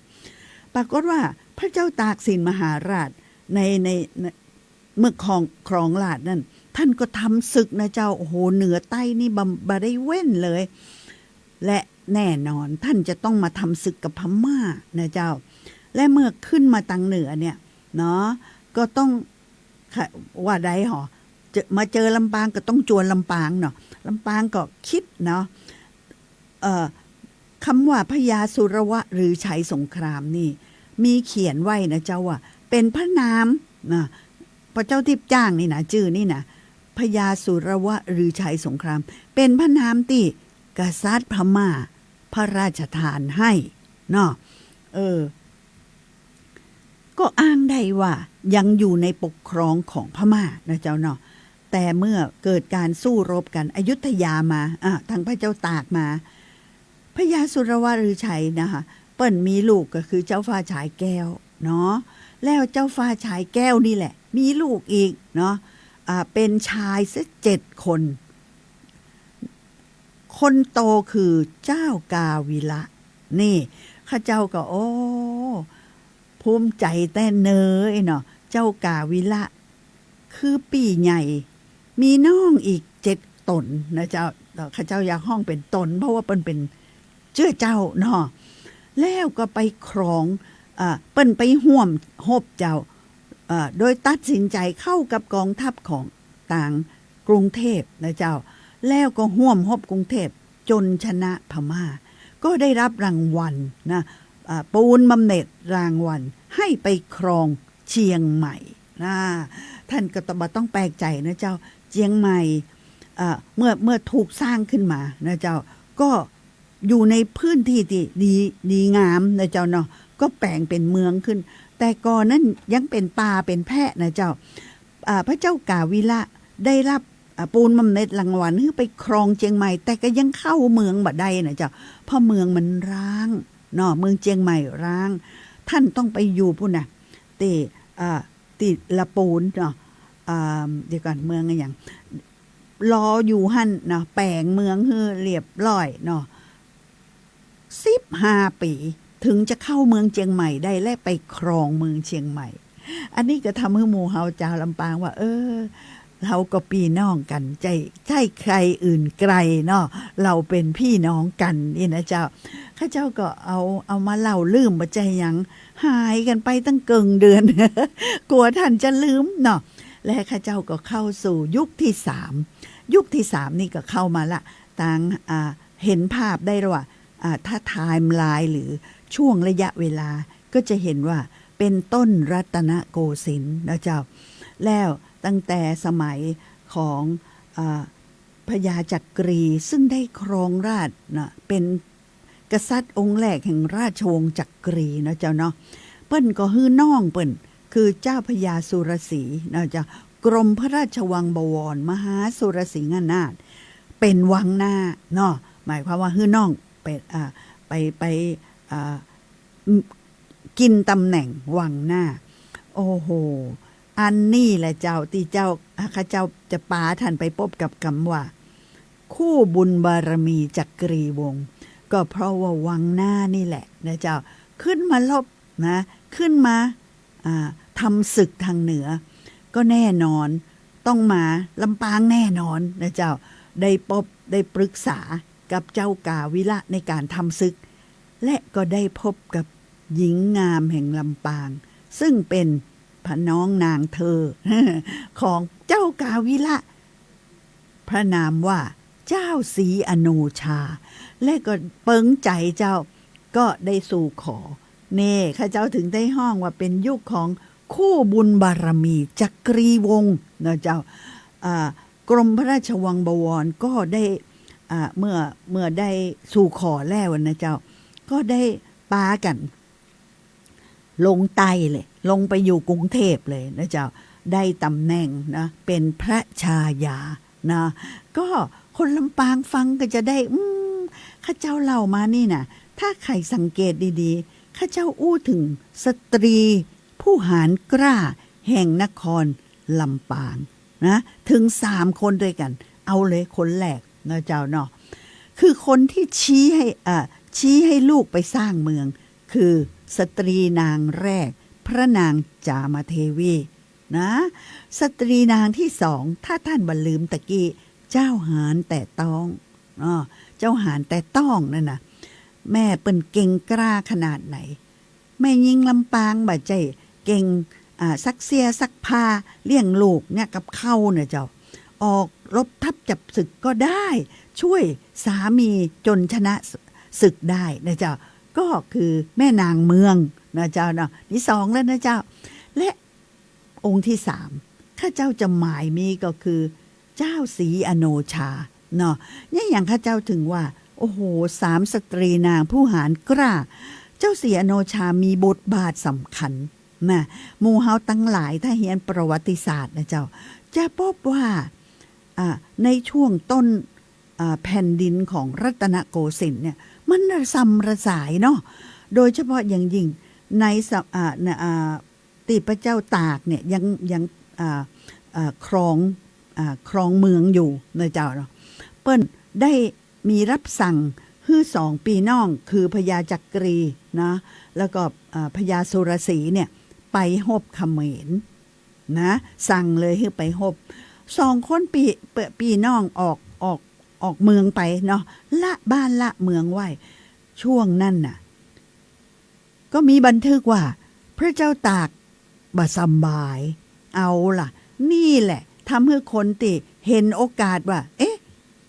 ปรากฏว่าพระเจ้าตากสินมหาราชใน ใน ใน เมื่อครอง ครองราชย์นั่น ท่านก็ทำศึกนะเจ้า โอ้โห เหนือใต้นี่บ่ บ่ได้เว้นเลย และแน่นอนท่านจะต้องมาทำศึกกับพม่านะเจ้า และเมื่อขึ้นมาตางเหนือเนี่ยเนาะ ก็ต้อง ค่ะ ว่าใดหอ เจอ มาเจอลำปางก็ต้องจวนลำปางเนาะ ลำปางก็กึ๊ดเนาะ เอ่อ กำว่าพญาสุรวะฤชัยสงครามนี่ มีเขียนไว้นะเจ้าว่า เป๋นพระนามนะ พระเจ้าติ๊บจ้างนี่นะ จื้อนี่นะ พญาสุรวะฤชัยสงคราม เป๋นพระนามตี้กษัตริย์พม่าพระราชทานหื้อเนาะ เออ ก็อ้างได้ว่ายังอยู่ในปกครองของพม่านะเจ้าเนาะ แต่เมื่อเกิดก๋านสู้รบกั๋นอยุธยามา อ่า ตางพระเจ้าตากมา พญาสุรวะฤชัยนะคะ เปิ้นมีลูกก็คือเจ้าฟ้าฉายแก้วเนาะ แล้วเจ้าฟ้าฉายแก้วนี่แหละ มีลูกอีกเนาะ อ่า เป๋นชายเสียเจ็ดคน คนโตคือเจ้ากาวิละ นี่ ข้าเจ้าก็ โอ้ ภูมิใจ๋แต๊เนอเนาะ เจ้ากาวิละ คือปี้ใหญ่ มีน้องอีกเจ็ดต๋นนะเจ้า ข้าเจ้าอยากฮ้องเป๋นต๋น เพราะว่าเปิ้นเป๋นเจื้อเจ้าเนาะ แล้วก็ไปครอง เอ่อ เปิ้นไปฮ่วมฮบเจ้า เอ่อ โดยตัดสินใจ๋เข้ากับก๋องทัพของตางกรุงเทพนะเจ้า แล้วก็ฮ่วมฮบกรุงเทพ จ๋นชนะพม่า ก็ได้ฮับรางวัลนะ อ่า ปูนบำเหน็จรางวัลหื้อไปครองเจียงใหม่นะ ท่านก็บ่ต้องแปลกใจ๋นะเจ้า เจียงใหม่ อ่า เมื่อ เมื่อถูกสร้างขึ้นมานะเจ้า ก็อยู่ในพื้นที่ตี้ดี ดีงามนะเจ้าเนาะ ก็แป๋งเป๋นเมืองขึ้น แต่ก่อนนั้นยังเป๋นป่าเป๋นแพะนะเจ้า อ่า พระเจ้ากาวิละได้ฮับ อ่า ปูนบำเหน็จรางวัลหื้อไปครองเจียงใหม่ แต่ก็ยังเข้าเมืองบ่ได้นะเจ้า เพราะเมืองมันร้างเนาะ เมืองเจียงใหม่ร้าง ท่านต้องไปอยู่ปู้นนะ ตี้ อ่า ตี้ละปูนเนาะ อ่า เดี๋ยวก่อน เมืองอะหยัง รออยู่หั้นเนาะ แป๋งเมืองหื้อเรียบร้อยเนาะ สิบห้าปี๋ ถึงจะเข้าเมืองเจียงใหม่ได้ และไปครองเมืองเจียงใหม่ อันนี้ก็ทำหื้อหมู่เฮาจาวลำปางว่า เออ เฮาก็ปี้น้องกั๋น ใจ้ ใจ้ใครอื่นไกลเนาะ เฮาเป๋นปี้น้องกั๋นนี่นะเจ้า ข้าเจ้าก็เอา เอามาเล่าลืม บ่ใจ้หยัง หายกั๋นไปตั้งเกิ่งเดือน กั๋วท่านจะลืมเนาะ และข้าเจ้าก็เข้าสู่ยุคที่สาม ยุคที่สามนี่ก็เข้ามาละ ตาง อ่า เห็นภาพได้แล้วว่า อ่า ถ้าไทม์ไลน์หรือช่วงระยะเวลา ก็จะเห็นว่าเป๋นต้นรัตนโกสินทร์นะเจ้า แล้วตั้งแต่สมัยของ อ่า พญาจักรี ซึ่งได้ครองราชย์นะ เป๋นกษัตริย์องค์แรกแห่งราชวงศ์จักรีนะเจ้าเนาะ เปิ้นก็หื้อน้องเปิ้น คือเจ้าพญาสุรสีห์นะเจ้า กรมพระราชวังบวร มหาสุรสิงหนาถ เป๋นวังหน้าเนาะ หมายความว่าหื้อน้องไป อ่า ไป ไป อ่า กิ๋นต๋ำแหน่งวังหน้า โอ้โห อันนี้แหละเจ้า ตี้เจ้า อ่า ข้าเจ้าจะปาท่านไปปบกับกำว่า คู่บุญบารมีจักรีวงศ์ ก็เพราะว่าวังหน้านี่แหละนะเจ้า ขึ้นมาฮบนะ ขึ้นมา อ่า ทำศึกตางเหนือ ก็แน่นอนต้องมาลำปางแน่นอนนะเจ้า ได้ปบ ได้ปรึกษากับเจ้ากาวิละในก๋านทำศึก และก็ได้พบกับหญิงงามแห่งลำปาง ซึ่งเป๋นพระน้องนางเธอ ของเจ้ากาวิละ พระนามว่าเจ้าศรีอโนชา และก็เปิงใจ๋เจ้า ก็ได้สู่ขอ เน่ ข้าเจ้าถึงได้ฮ้องว่าเป๋นยุคของคู่บุญบารมีจักรีวงศ์นะเจ้า อ่า กรมพระราชวังบวรก็ได้ อ่า เมื่อ เมื่อได้สู่ขอแล้วนะเจ้า ก็ได้ปากั๋น ลงใต้เลย ลงไปอยู่กรุงเทพฯเลยนะเจ้า ได้ต๋ำแหน่งนะ เป๋นพระชายานะ ก็คนลำปางฟังก็จะได้ อืม ข้าเจ้าเล่ามานี่นะ ถ้าใผสังเกตดีๆ ข้าเจ้าอู้เถิงสตรีผู้หาญกล้าแห่งนครลำปางนะ เถิงสามคนตวยกั๋น เอาเลยคนแรกนะเจ้าเนาะ คือคนตี้ชี้หื้อ อ่า ชี้หื้อลูกไปสร้างเมือง คือสตรีนางแรก พระนางจามเทวีนะ สตรีนางตี้สอง ถ้าต้านบ่ลืมตะกี้ เจ้าหาญแต่ต้อง อ้อ เจ้าหาญแต่ต้องนั่นนะ แม่เปิ้นเก่งกล้าขนาดไหน แม่ญิงลำปางบ่ใจ้เก่ง อ่า ซักเสื้อซักผ้า เลี้ยงลูกเนี่ยกับข้าวเนี่ยเจ้า ออกรบทัพจับศึกก็ได้ ช่วยสามีจนชนะศึกได้นะเจ้า ก็คือแม่นางเมืองนะเจ้าเนาะ ตี้สองแล้วนะเจ้า และองค์ตี้สาม ข้าเจ้าจะหมายมีก็คือ เจ้าศรีอโนชาเนาะ เนี่ยอย่างข้าเจ้าถึงว่า โอ้โห สามสตรีนางผู้หาญกล้า เจ้าศรีอโนชามีบทบาทสำคัญนะ หมู่เฮาตังหลายถ้าเฮียนประวัติศาสตร์นะเจ้า จะปบว่า อ่า ในช่วงต้น อ่า แผ่นดินของรัตนโกสินทร์เนี่ย มันระสำระสายเนาะ โดยเฉพาะอย่างยิ่งในสะ อ่า ใน อ่า ตี้พระเจ้าตากเนี่ยยัง ยัง อ่า อ่า ครอง อ่า ครองเมืองอยู่นะเจ้าเนาะ เปิ้นได้มีรับสั่งหื้อสองปี้น้องคือพญาจักรีนะ แล้วก็ อ่า พญาสุรสีห์เนี่ยไปฮบเขมรนะ สั่งเลยหื้อไปฮบ สองคนปี้ ปี้น้องออก ออก ออกเมืองไปเนาะ ละบ้านละเมืองไว้ ช่วงนั้นน่ะ ก็มีบันทึกว่าพระเจ้าตากบ่สำบาย เอาล่ะ นี่แหละทำหื้อคนตี้เห็นโอกาสว่า เอ๊ะ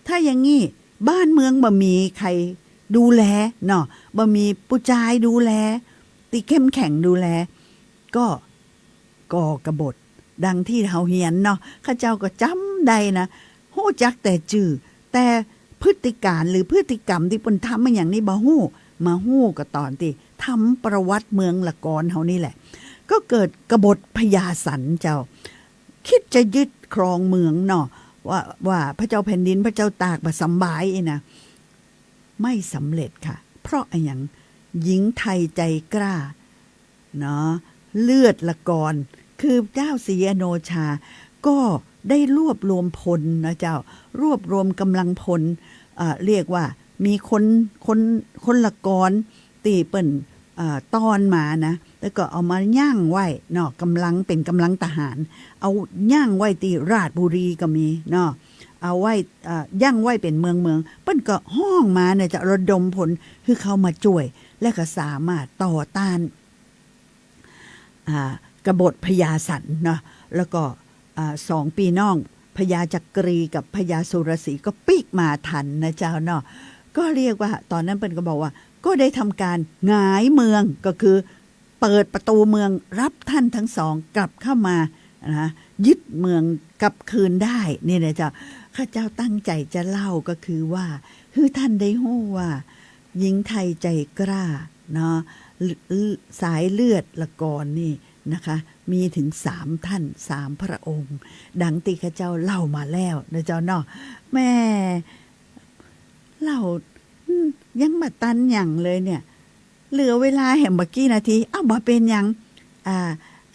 ถ้าอย่างงี้บ้านเมืองบ่มีใผดูแลเนาะ บ่มีผู้จายดูแล ตี้เข้มแข็งดูแล ก็ก่อกบฏ ดังตี้เฮาเฮียนเนาะ ข้าเจ้าก็จ๋ำได้นะ ฮู้จักแต่จื้อ แต่พฤติการหรือพฤติกรรมตี้เปิ้นทำมาอย่างนี้บ่ฮู้ มาฮู้ก็ต๋อนตี้ทำประวัติเมืองละกอนเฮานี่แหละ ก็เกิดกบฏพญาสันเจ้า คิดจะยึดครองเมืองเนาะ ว่า ว่าพระเจ้าแผ่นดินพระเจ้าตากบ่สำบายอี้นะ ไม่สำเร็จค่ะ เพราะอะหยัง หญิงไทยใจกล้า เนาะ เลือดละกอน คือเจ้าศรีอโนชา ก็ได้รวบรวมพลนะเจ้า รวบรวมกำลังพล เอ่อ เรียกว่ามีคน คน คนละกอนตี้เปิ้น เอ่อ ต้อนมานะ แล้วก็เอามายั้งไว้เนาะ กำลัง เป๋นกำลังทหาร เอายั้งไว้ตี้ราชบุรีก็มีเนาะ เอาไว้ เอ่อ ยั้งไว้เป๋นเมืองเมือง เปิ้นก็ฮ้องมาเนี่ยจะระดมพลหื้อเข้ามาจ้วย และก็สามารถต่อต้าน อ่า กบฏพญาสันเนาะ แล้วก็ อ่า สองปี้น้องพญาจักรีกับพญาสุรสีห์ก็ปิ๊กมาตันนะเจ้าเนาะ ก็เรียกว่าต๋อนนั้นเปิ้นก็บอกว่า ก็ได้ทำการหงายเมือง ก็คือเปิดประตูเมืองรับต้านทั้งสองกลับเข้ามานะ ยึดเมืองกลับคืนได้ นี่นะเจ้า ข้าเจ้าตั้งใจ๋จะเล่าก็คือว่า หื้อต้านได้ฮู้ว่า หญิงไทยใจกล้าเนาะ สายเลือดละกอนนี่นะคะ มีเถิงสามต้าน สามพระองค์ ดังตี้ข้าเจ้าเล่ามาแล้วนะเจ้าเนาะ แม่ เล่า อืม ยังบ่ตันหยังเลยเนี่ย เหลือเวลาแหมบ่กี่นาที เอ้า บ่เป๋นหยัง อ่า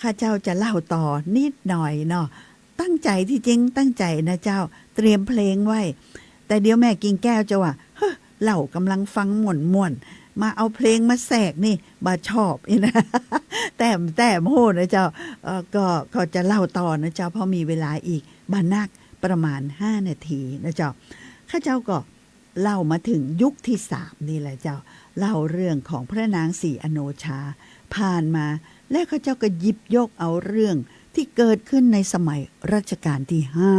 ข้าเจ้าจะเล่าต่อนิดหน่อยเนาะ ตั้งใจ๋ ตี้จริงตั้งใจ๋นะเจ้า เตรียมเพลงไว้ แต่เดี๋ยวแม่กิ่งแก้วจะว่า เฮ้อ เล่ากำลังฟังม่วนๆ มาเอาเพลงมาแสกนี่ บ่ชอบ อี้นะ แต่ แต่บ่ฮู้นะเจ้า เอ่อ ก็ ก็จะเล่าต่อนะเจ้า เพราะมีเวลาอีกบ่นัก ประมาณห้านาทีนะเจ้า ข้าเจ้าก็เล่ามาถึงยุคที่สามนี่แหละเจ้า เล่าเรื่องของพระนางศรีอโนชาผ่านมา และข้าเจ้าก็หยิบยกเอาเรื่องที่เกิดขึ้นในสมัยรัชกาลที่ห้า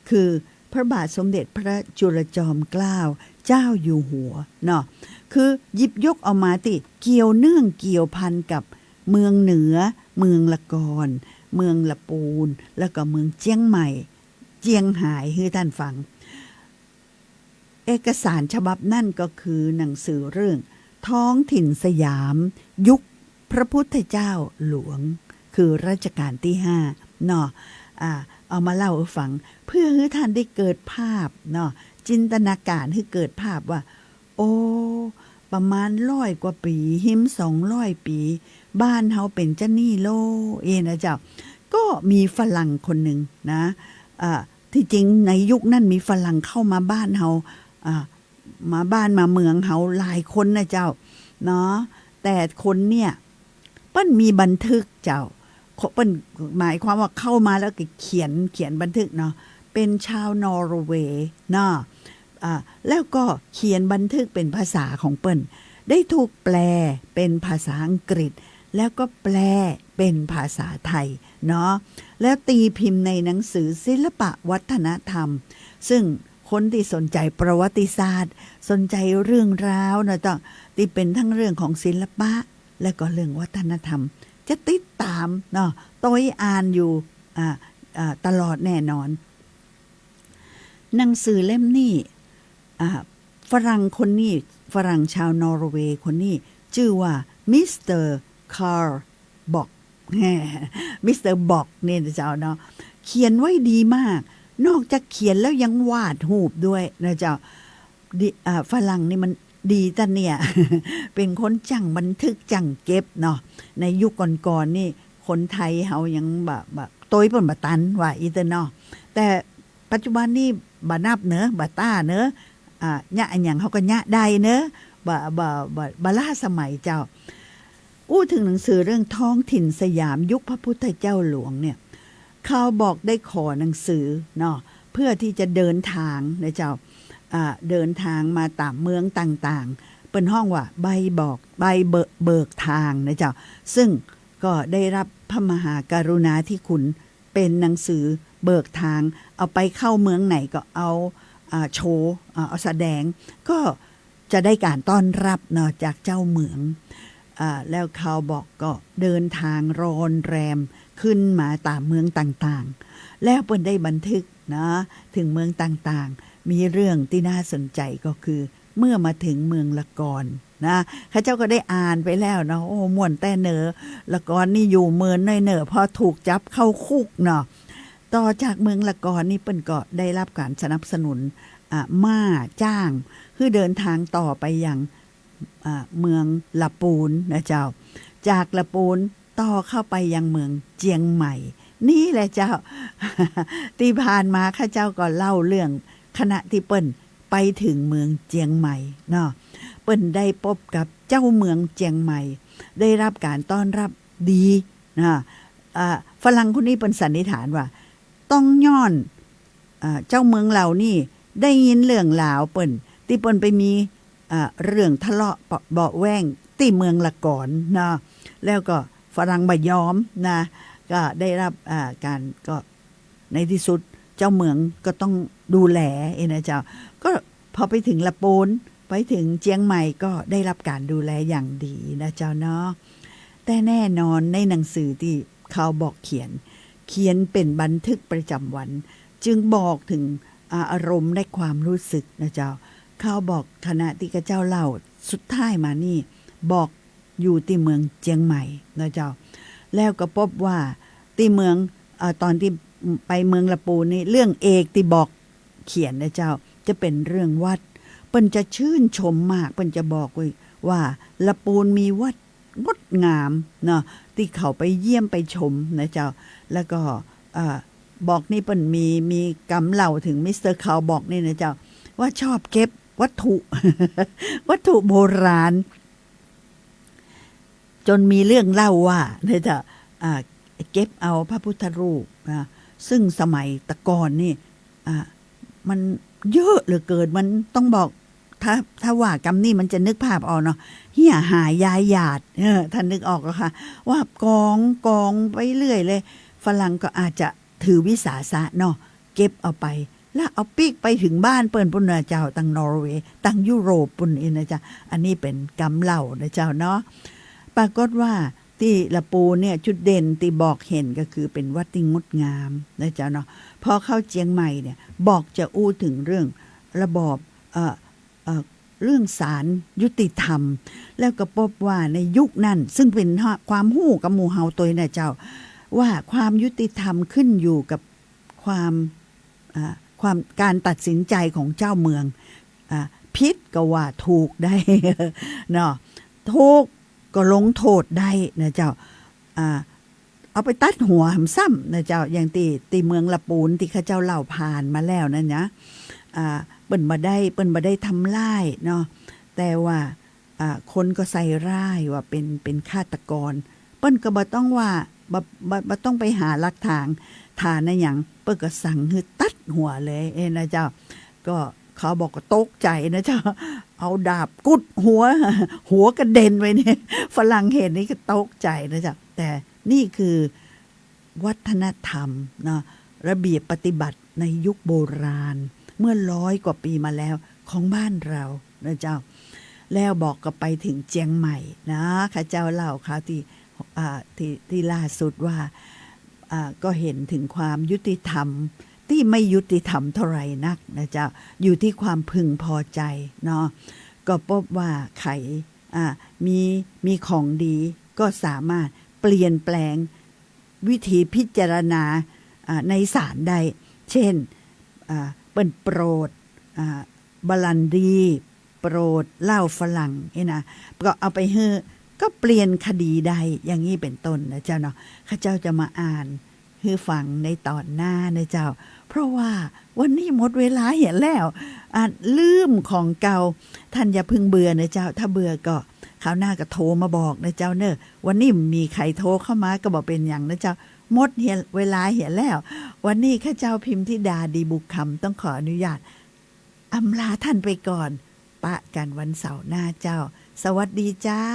คือพระบาทสมเด็จพระจุลจอมเกล้าเจ้าอยู่หัวเนาะ คือหยิบยกเอามาตี้เกี่ยวเนื่องเกี่ยวพันกับเมืองเหนือ เมืองละกอน เมืองละปูน แล้วก็เมืองเจียงใหม่ เจียงหาย หื้อต้านฟัง เอกสารฉบับนั้นก็คือหนังสือเรื่องท้องถิ่นสยามยุคพระพุทธเจ้าหลวง คือรัชกาลที่ห้าเนาะ อ่า เอามาเล่าหื้อฟัง เพื่อหื้อต้านได้เกิดภาพเนาะ จินตนาการหื้อเกิดภาพว่า โอ้ ประมาณร้อยกว่าปี๋ หิมสองร้อยปี๋ บ้านเฮาเป๋นจานี่โล อี้นะเจ้า ก็มีฝรั่งคนนึ่งนะ อ่า ตี้จริงในยุคนั้นมีฝรั่งเข้ามาบ้านเฮา อ่า มาบ้านมาเมืองเฮาหลายคนนะเจ้า เนาะ แต่คนเนี่ย เปิ้นมีบันทึกเจ้า เปิ้นหมายความว่าเข้ามาแล้วก็เขียน เขียนบันทึกเนาะ เป๋นชาวนอร์เวย์เนาะ อ่า แล้วก็เขียนบันทึกเป๋นภาษาของเปิ้น ได้ถูกแปลเป๋นภาษาอังกฤษ แล้วก็แปลเป๋นภาษาไทยเนาะ แล้วตีพิมพ์ในหนังสือศิลปะวัฒนธรรม ซึ่งคนตี้สนใจ๋ประวัติศาสตร์ สนใจ๋เรื่องราวนะเจ้า ตี้เป๋นทั้งเรื่องของศิลปะ และก็เรื่องวัฒนธรรม จะติดต๋ามเนาะ ตวยอ่านอยู่ อ่า อ่า ตลอดแน่นอน หนังสือเล่มนี้ อ่า ฝรั่งคนนี้ ฝรั่งชาวนอร์เวย์คนนี้ จื้อว่ามิสเตอร์คาร์ล บอก มิสเตอร์บอกนี่นะเจ้าเนาะ เขียนไว้ดีมาก นอกจากเขียนแล้วยังวาดฮูปด้วยนะเจ้า ดี อ่า ฝรั่งนี่มันดีต้านเนี่ย เป๋นคนจ้างบันทึกจ้างเก็บเนาะ ในยุคก่อนๆ นี่ คนไทยเฮายังบ่ บ่ ตวยเปิ้นบ่ตันว่าอี้เต๊อะเนาะ แต่ปัจจุบันนี่บ่นับเนอะ บ่ต้าเนอะ อ่า เยียะอะหยังเฮาก็เยียะได้เนอะ บ่ บ่ บ่ บ่ล้าสมัยเจ้า อู้เถิงหนังสือเรื่องท้องถิ่นสยามยุคพระพุทธเจ้าหลวงเนี่ย คาร์ลบอกได้ขอหนังสือเนาะ เพื่อตี้จะเดินตางนะเจ้า อ่า เดินตางมาต๋ามเมืองต่างๆ เปิ้นฮ้องว่าใบบอก ใบเบิก เบิกตางนะเจ้า ซึ่งก็ได้รับพระมหากรุณาธิคุณ เป๋นหนังสือเบิกตาง เอาไปเข้าเมืองไหนก็เอา อ่า โชว์ อ่า เอาแสดง ก็จะได้ก๋านต้อนรับเนาะ จากเจ้าเมือง อ่า แล้วคาร์ลบอกก็เดินตางรอนแรมขึ้นมาต๋ามเมืองต่างๆ แล้วเปิ้นได้บันทึกนะ เถิงเมืองต่างๆ มีเรื่องตี้น่าสนใจ๋ก็คือ เมื่อมาเถิงเมืองละกอนนะ ข้าเจ้าก็ได้อ่านไปแล้วเนาะ โอ้ ม่วนแต๊เนอ ละกอนนี่อยู่เมินน้อยเนอ เพราะถูกจับเข้าคุกเนาะ ต่อจากเมืองละกอนนี่เปิ้นก็ได้รับก๋านสนับสนุน อ่า ม้าจ้าง หื้อเดินตางต่อไปยัง อ่า เมืองละปูนนะเจ้า จากละปูนต่อเข้าไปยังเมืองเจียงใหม่ นี่แหละเจ้า ตี้ผ่านมาข้าเจ้าก็เล่าเรื่องขณะตี้เปิ้นไปเถิงเมืองเจียงใหม่เนาะ เปิ้นได้ปบกับเจ้าเมืองเจียงใหม่ ได้รับก๋านต้อนรับดีนะ อ่า ฝรั่งคนนี้เปิ้นสันนิษฐานว่า ต้องย้อน อ่า เจ้าเมืองเหล่านี้ได้ยินเรื่องราวเปิ้น ตี้เปิ้นไปมี อ่า เรื่องทะเลาะเบาะ เบาะแว้งตี้เมืองละกอนเนาะ แล้วก็ฝรั่งบ่ยอมนะ ก็ได้รับ อ่า ก๋าน ก็ในตี้สุดเจ้าเมืองก็ต้องดูแลเองนะเจ้า ก็พอไปเถิงละปูน ไปเถิงเจียงใหม่ก็ได้รับก๋านดูแลอย่างดีนะเจ้าเนาะ แต่แน่นอนในหนังสือตี้คาร์ลบอกเขียน เขียนเป๋นบันทึกประจ๋ำวัน จึงบอกเถิง อ่า อารมณ์และความรู้สึกนะเจ้า คาร์ลบอกขณะตี้ข้าเจ้าเล่าสุดท้ายมานี่ บอกอยู่ตี้เมืองเจียงใหม่นะเจ้า แล้วก็ปบว่าตี้เมือง อ่า ต๋อนตี้ไปเมืองละปูนนี่ เรื่องเอกตี้บอกเขียนนะเจ้า จะเป๋นเรื่องวัด เปิ้นจะชื่นชมมาก เปิ้นจะบอกไว้ว่าละปูนมีวัด งดงามเนาะ ตี้เขาไปเยี่ยมไปชมนะเจ้า แล้วก็ เอ่อ บอกนี่เปิ้นมี มีกำเล่าเถิงมิสเตอร์คาร์ลบอกนี่นะเจ้า ว่าชอบเก็บวัตถุ วัตถุโบราณ จนมีเรื่องเล่าว่านะเจ้า อ่า เก็บเอาพระพุทธรูปนะ ซึ่งสมัยตะก่อนนี่ อ่า มันเยอะเหลือเกิน มันต้องบอก ถ้า ถ้าว่ากำนี้มันจะนึกภาพออกเนาะ เหียหายยายหยาด เออ ท่านนึกออกแล้วค่ะ ว่ากอง กองไปเรื่อยเลย ฝรั่งก็อาจจะถือวิสาสะเนาะ เก็บเอาไป แล้วเอาปิ๊กไปเถิงบ้านเปิ้นปู้นนะเจ้า ตังนอร์เวย์ ตังยุโรปปู้นอี้นะเจ้า อันนี้เป๋นกำเล่านะเจ้าเนาะ ปรากฏว่าตี้ละปูนเนี่ย จุดเด่นตี้บอกเห็นก็คือเป๋นวัดตี้งดงามนะเจ้าเนาะ พอเข้าเจียงใหม่เนี่ย บอกจะอู้เถิงเรื่องระบอบ เอ่อ เอ่อ เรื่องศาลยุติธรรม แล้วก็ปบว่าในยุคนั้น ซึ่งเป๋นความฮู้กับหมู่เฮาตวยนะเจ้า ว่าความยุติธรรมขึ้นอยู่กับความ อ่า ความ ก๋านตัดสินใจ๋ของเจ้าเมือง อ่า ผิดก็ว่าถูกได้ เนาะ ถูกก็ลงโต้ษได้นะเจ้า อ่า เอาไปตัดหัวหำซ้ำนะเจ้า อย่างตี้ ตี้เมืองละปูนตี้ข้าเจ้าเล่าผ่านมาแล้วนั้นนะ อ่า เปิ้นบ่ได้ เปิ้นบ่ได้ทำร้ายเนาะ แต่ว่า อ่า คนก็ใส่ร้ายว่าเป๋น เป๋นฆาตกร เปิ้นก็บ่ต้องว่า บ่ บ่ บ่ต้องไปหาหลักฐาน ฐานอะหยัง เปิ้นก็สั่งหื้อตัดหัวเลย เอ้ยนะเจ้า ก็เขาบอกก็ตกใจ๋นะเจ้า เอาดาบกุดหัว หัวกระเด็นไปเนี่ย ฝรั่งเห็นนี่ก็ตกใจ๋นะเจ้า แต่นี่คือ วัฒนธรรมเนาะ ระเบียบปฏิบัติในยุคโบราณ เมื่อร้อยกว่าปี๋มาแล้วของบ้านเรานะเจ้า แล้วบอกก็ไปเถิงเจียงใหม่นะ ข้าเจ้าเล่าคราวตี้ อ่า ตี้ ตี้ล่าสุดว่า อ่า ก็เห็นเถิงความยุติธรรมตี้ไม่ยุติธรรมเท่าไหร่นักนะเจ้า อยู่ตี้ความพึงพอใจ๋เนาะ ก็ปบว่าใผ อ่า มี มีของดีก็สามารถเปลี่ยนแปลง วิธีพิจารณา อ่า ในศาลได้ เช่น อ่า เปิ้นโปรด อ่า บรันดี โปรดเหล้าฝรั่งนี่นะ ก็เอาไปหื้อ ก็เปลี่ยนคดีได้ อย่างนี้เป๋นต้นนะเจ้าเนาะ ข้าเจ้าจะมาอ่านหื้อฟังในต๋อนหน้านะเจ้า เพราะว่าวันนี้หมดเวลาเหียแล้ว อ่า ลืมของเก่า ท่านอย่าเพิ่งเบื่อนะเจ้า ถ้าเบื่อก็คราวหน้าก็โทรมาบอกนะเจ้าเน่อ วันนี้มีใผโทรเข้ามาก็บ่เป๋นหยังนะเจ้า หมดเหีย เวลาเหียแล้ว วันนี้ข้าเจ้าพิมธิดา ดีบุกคำ ต้องขออนุญาตอำลาท่านไปก่อน ปะกั๋นวันเสาร์หน้าเจ้า สวัสดีเจ้า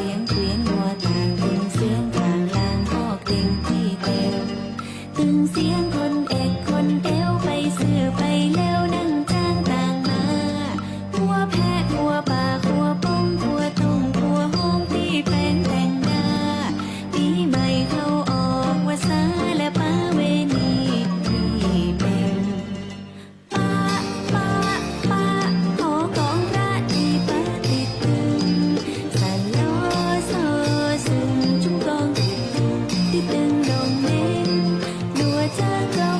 เสียงเกวียนงัวต่าง ตึงเสียงก๋างลาง คอกเต็งตี้เต็ง ตึงเสียงคนแอกคนแอ้ว ไปซื้อไปแล้ว นั่งจ้างต่างมา ครัวแพะ ครัวป๋า ครัวป้อง ครัวต้ง ครัวฮ้อง ตี้แป๋งแต่งหน้า ปี๋ใหม่เข้าออก หัวสาและป๋าเวณี ตี้เป๋ง ปะ ปะ ปะ หอกองพระตี้ปะติดตึง สะลอ ซอ สุง จุงกองติดตึง ติดตึงดงเม้ง ดัวเจิงเกา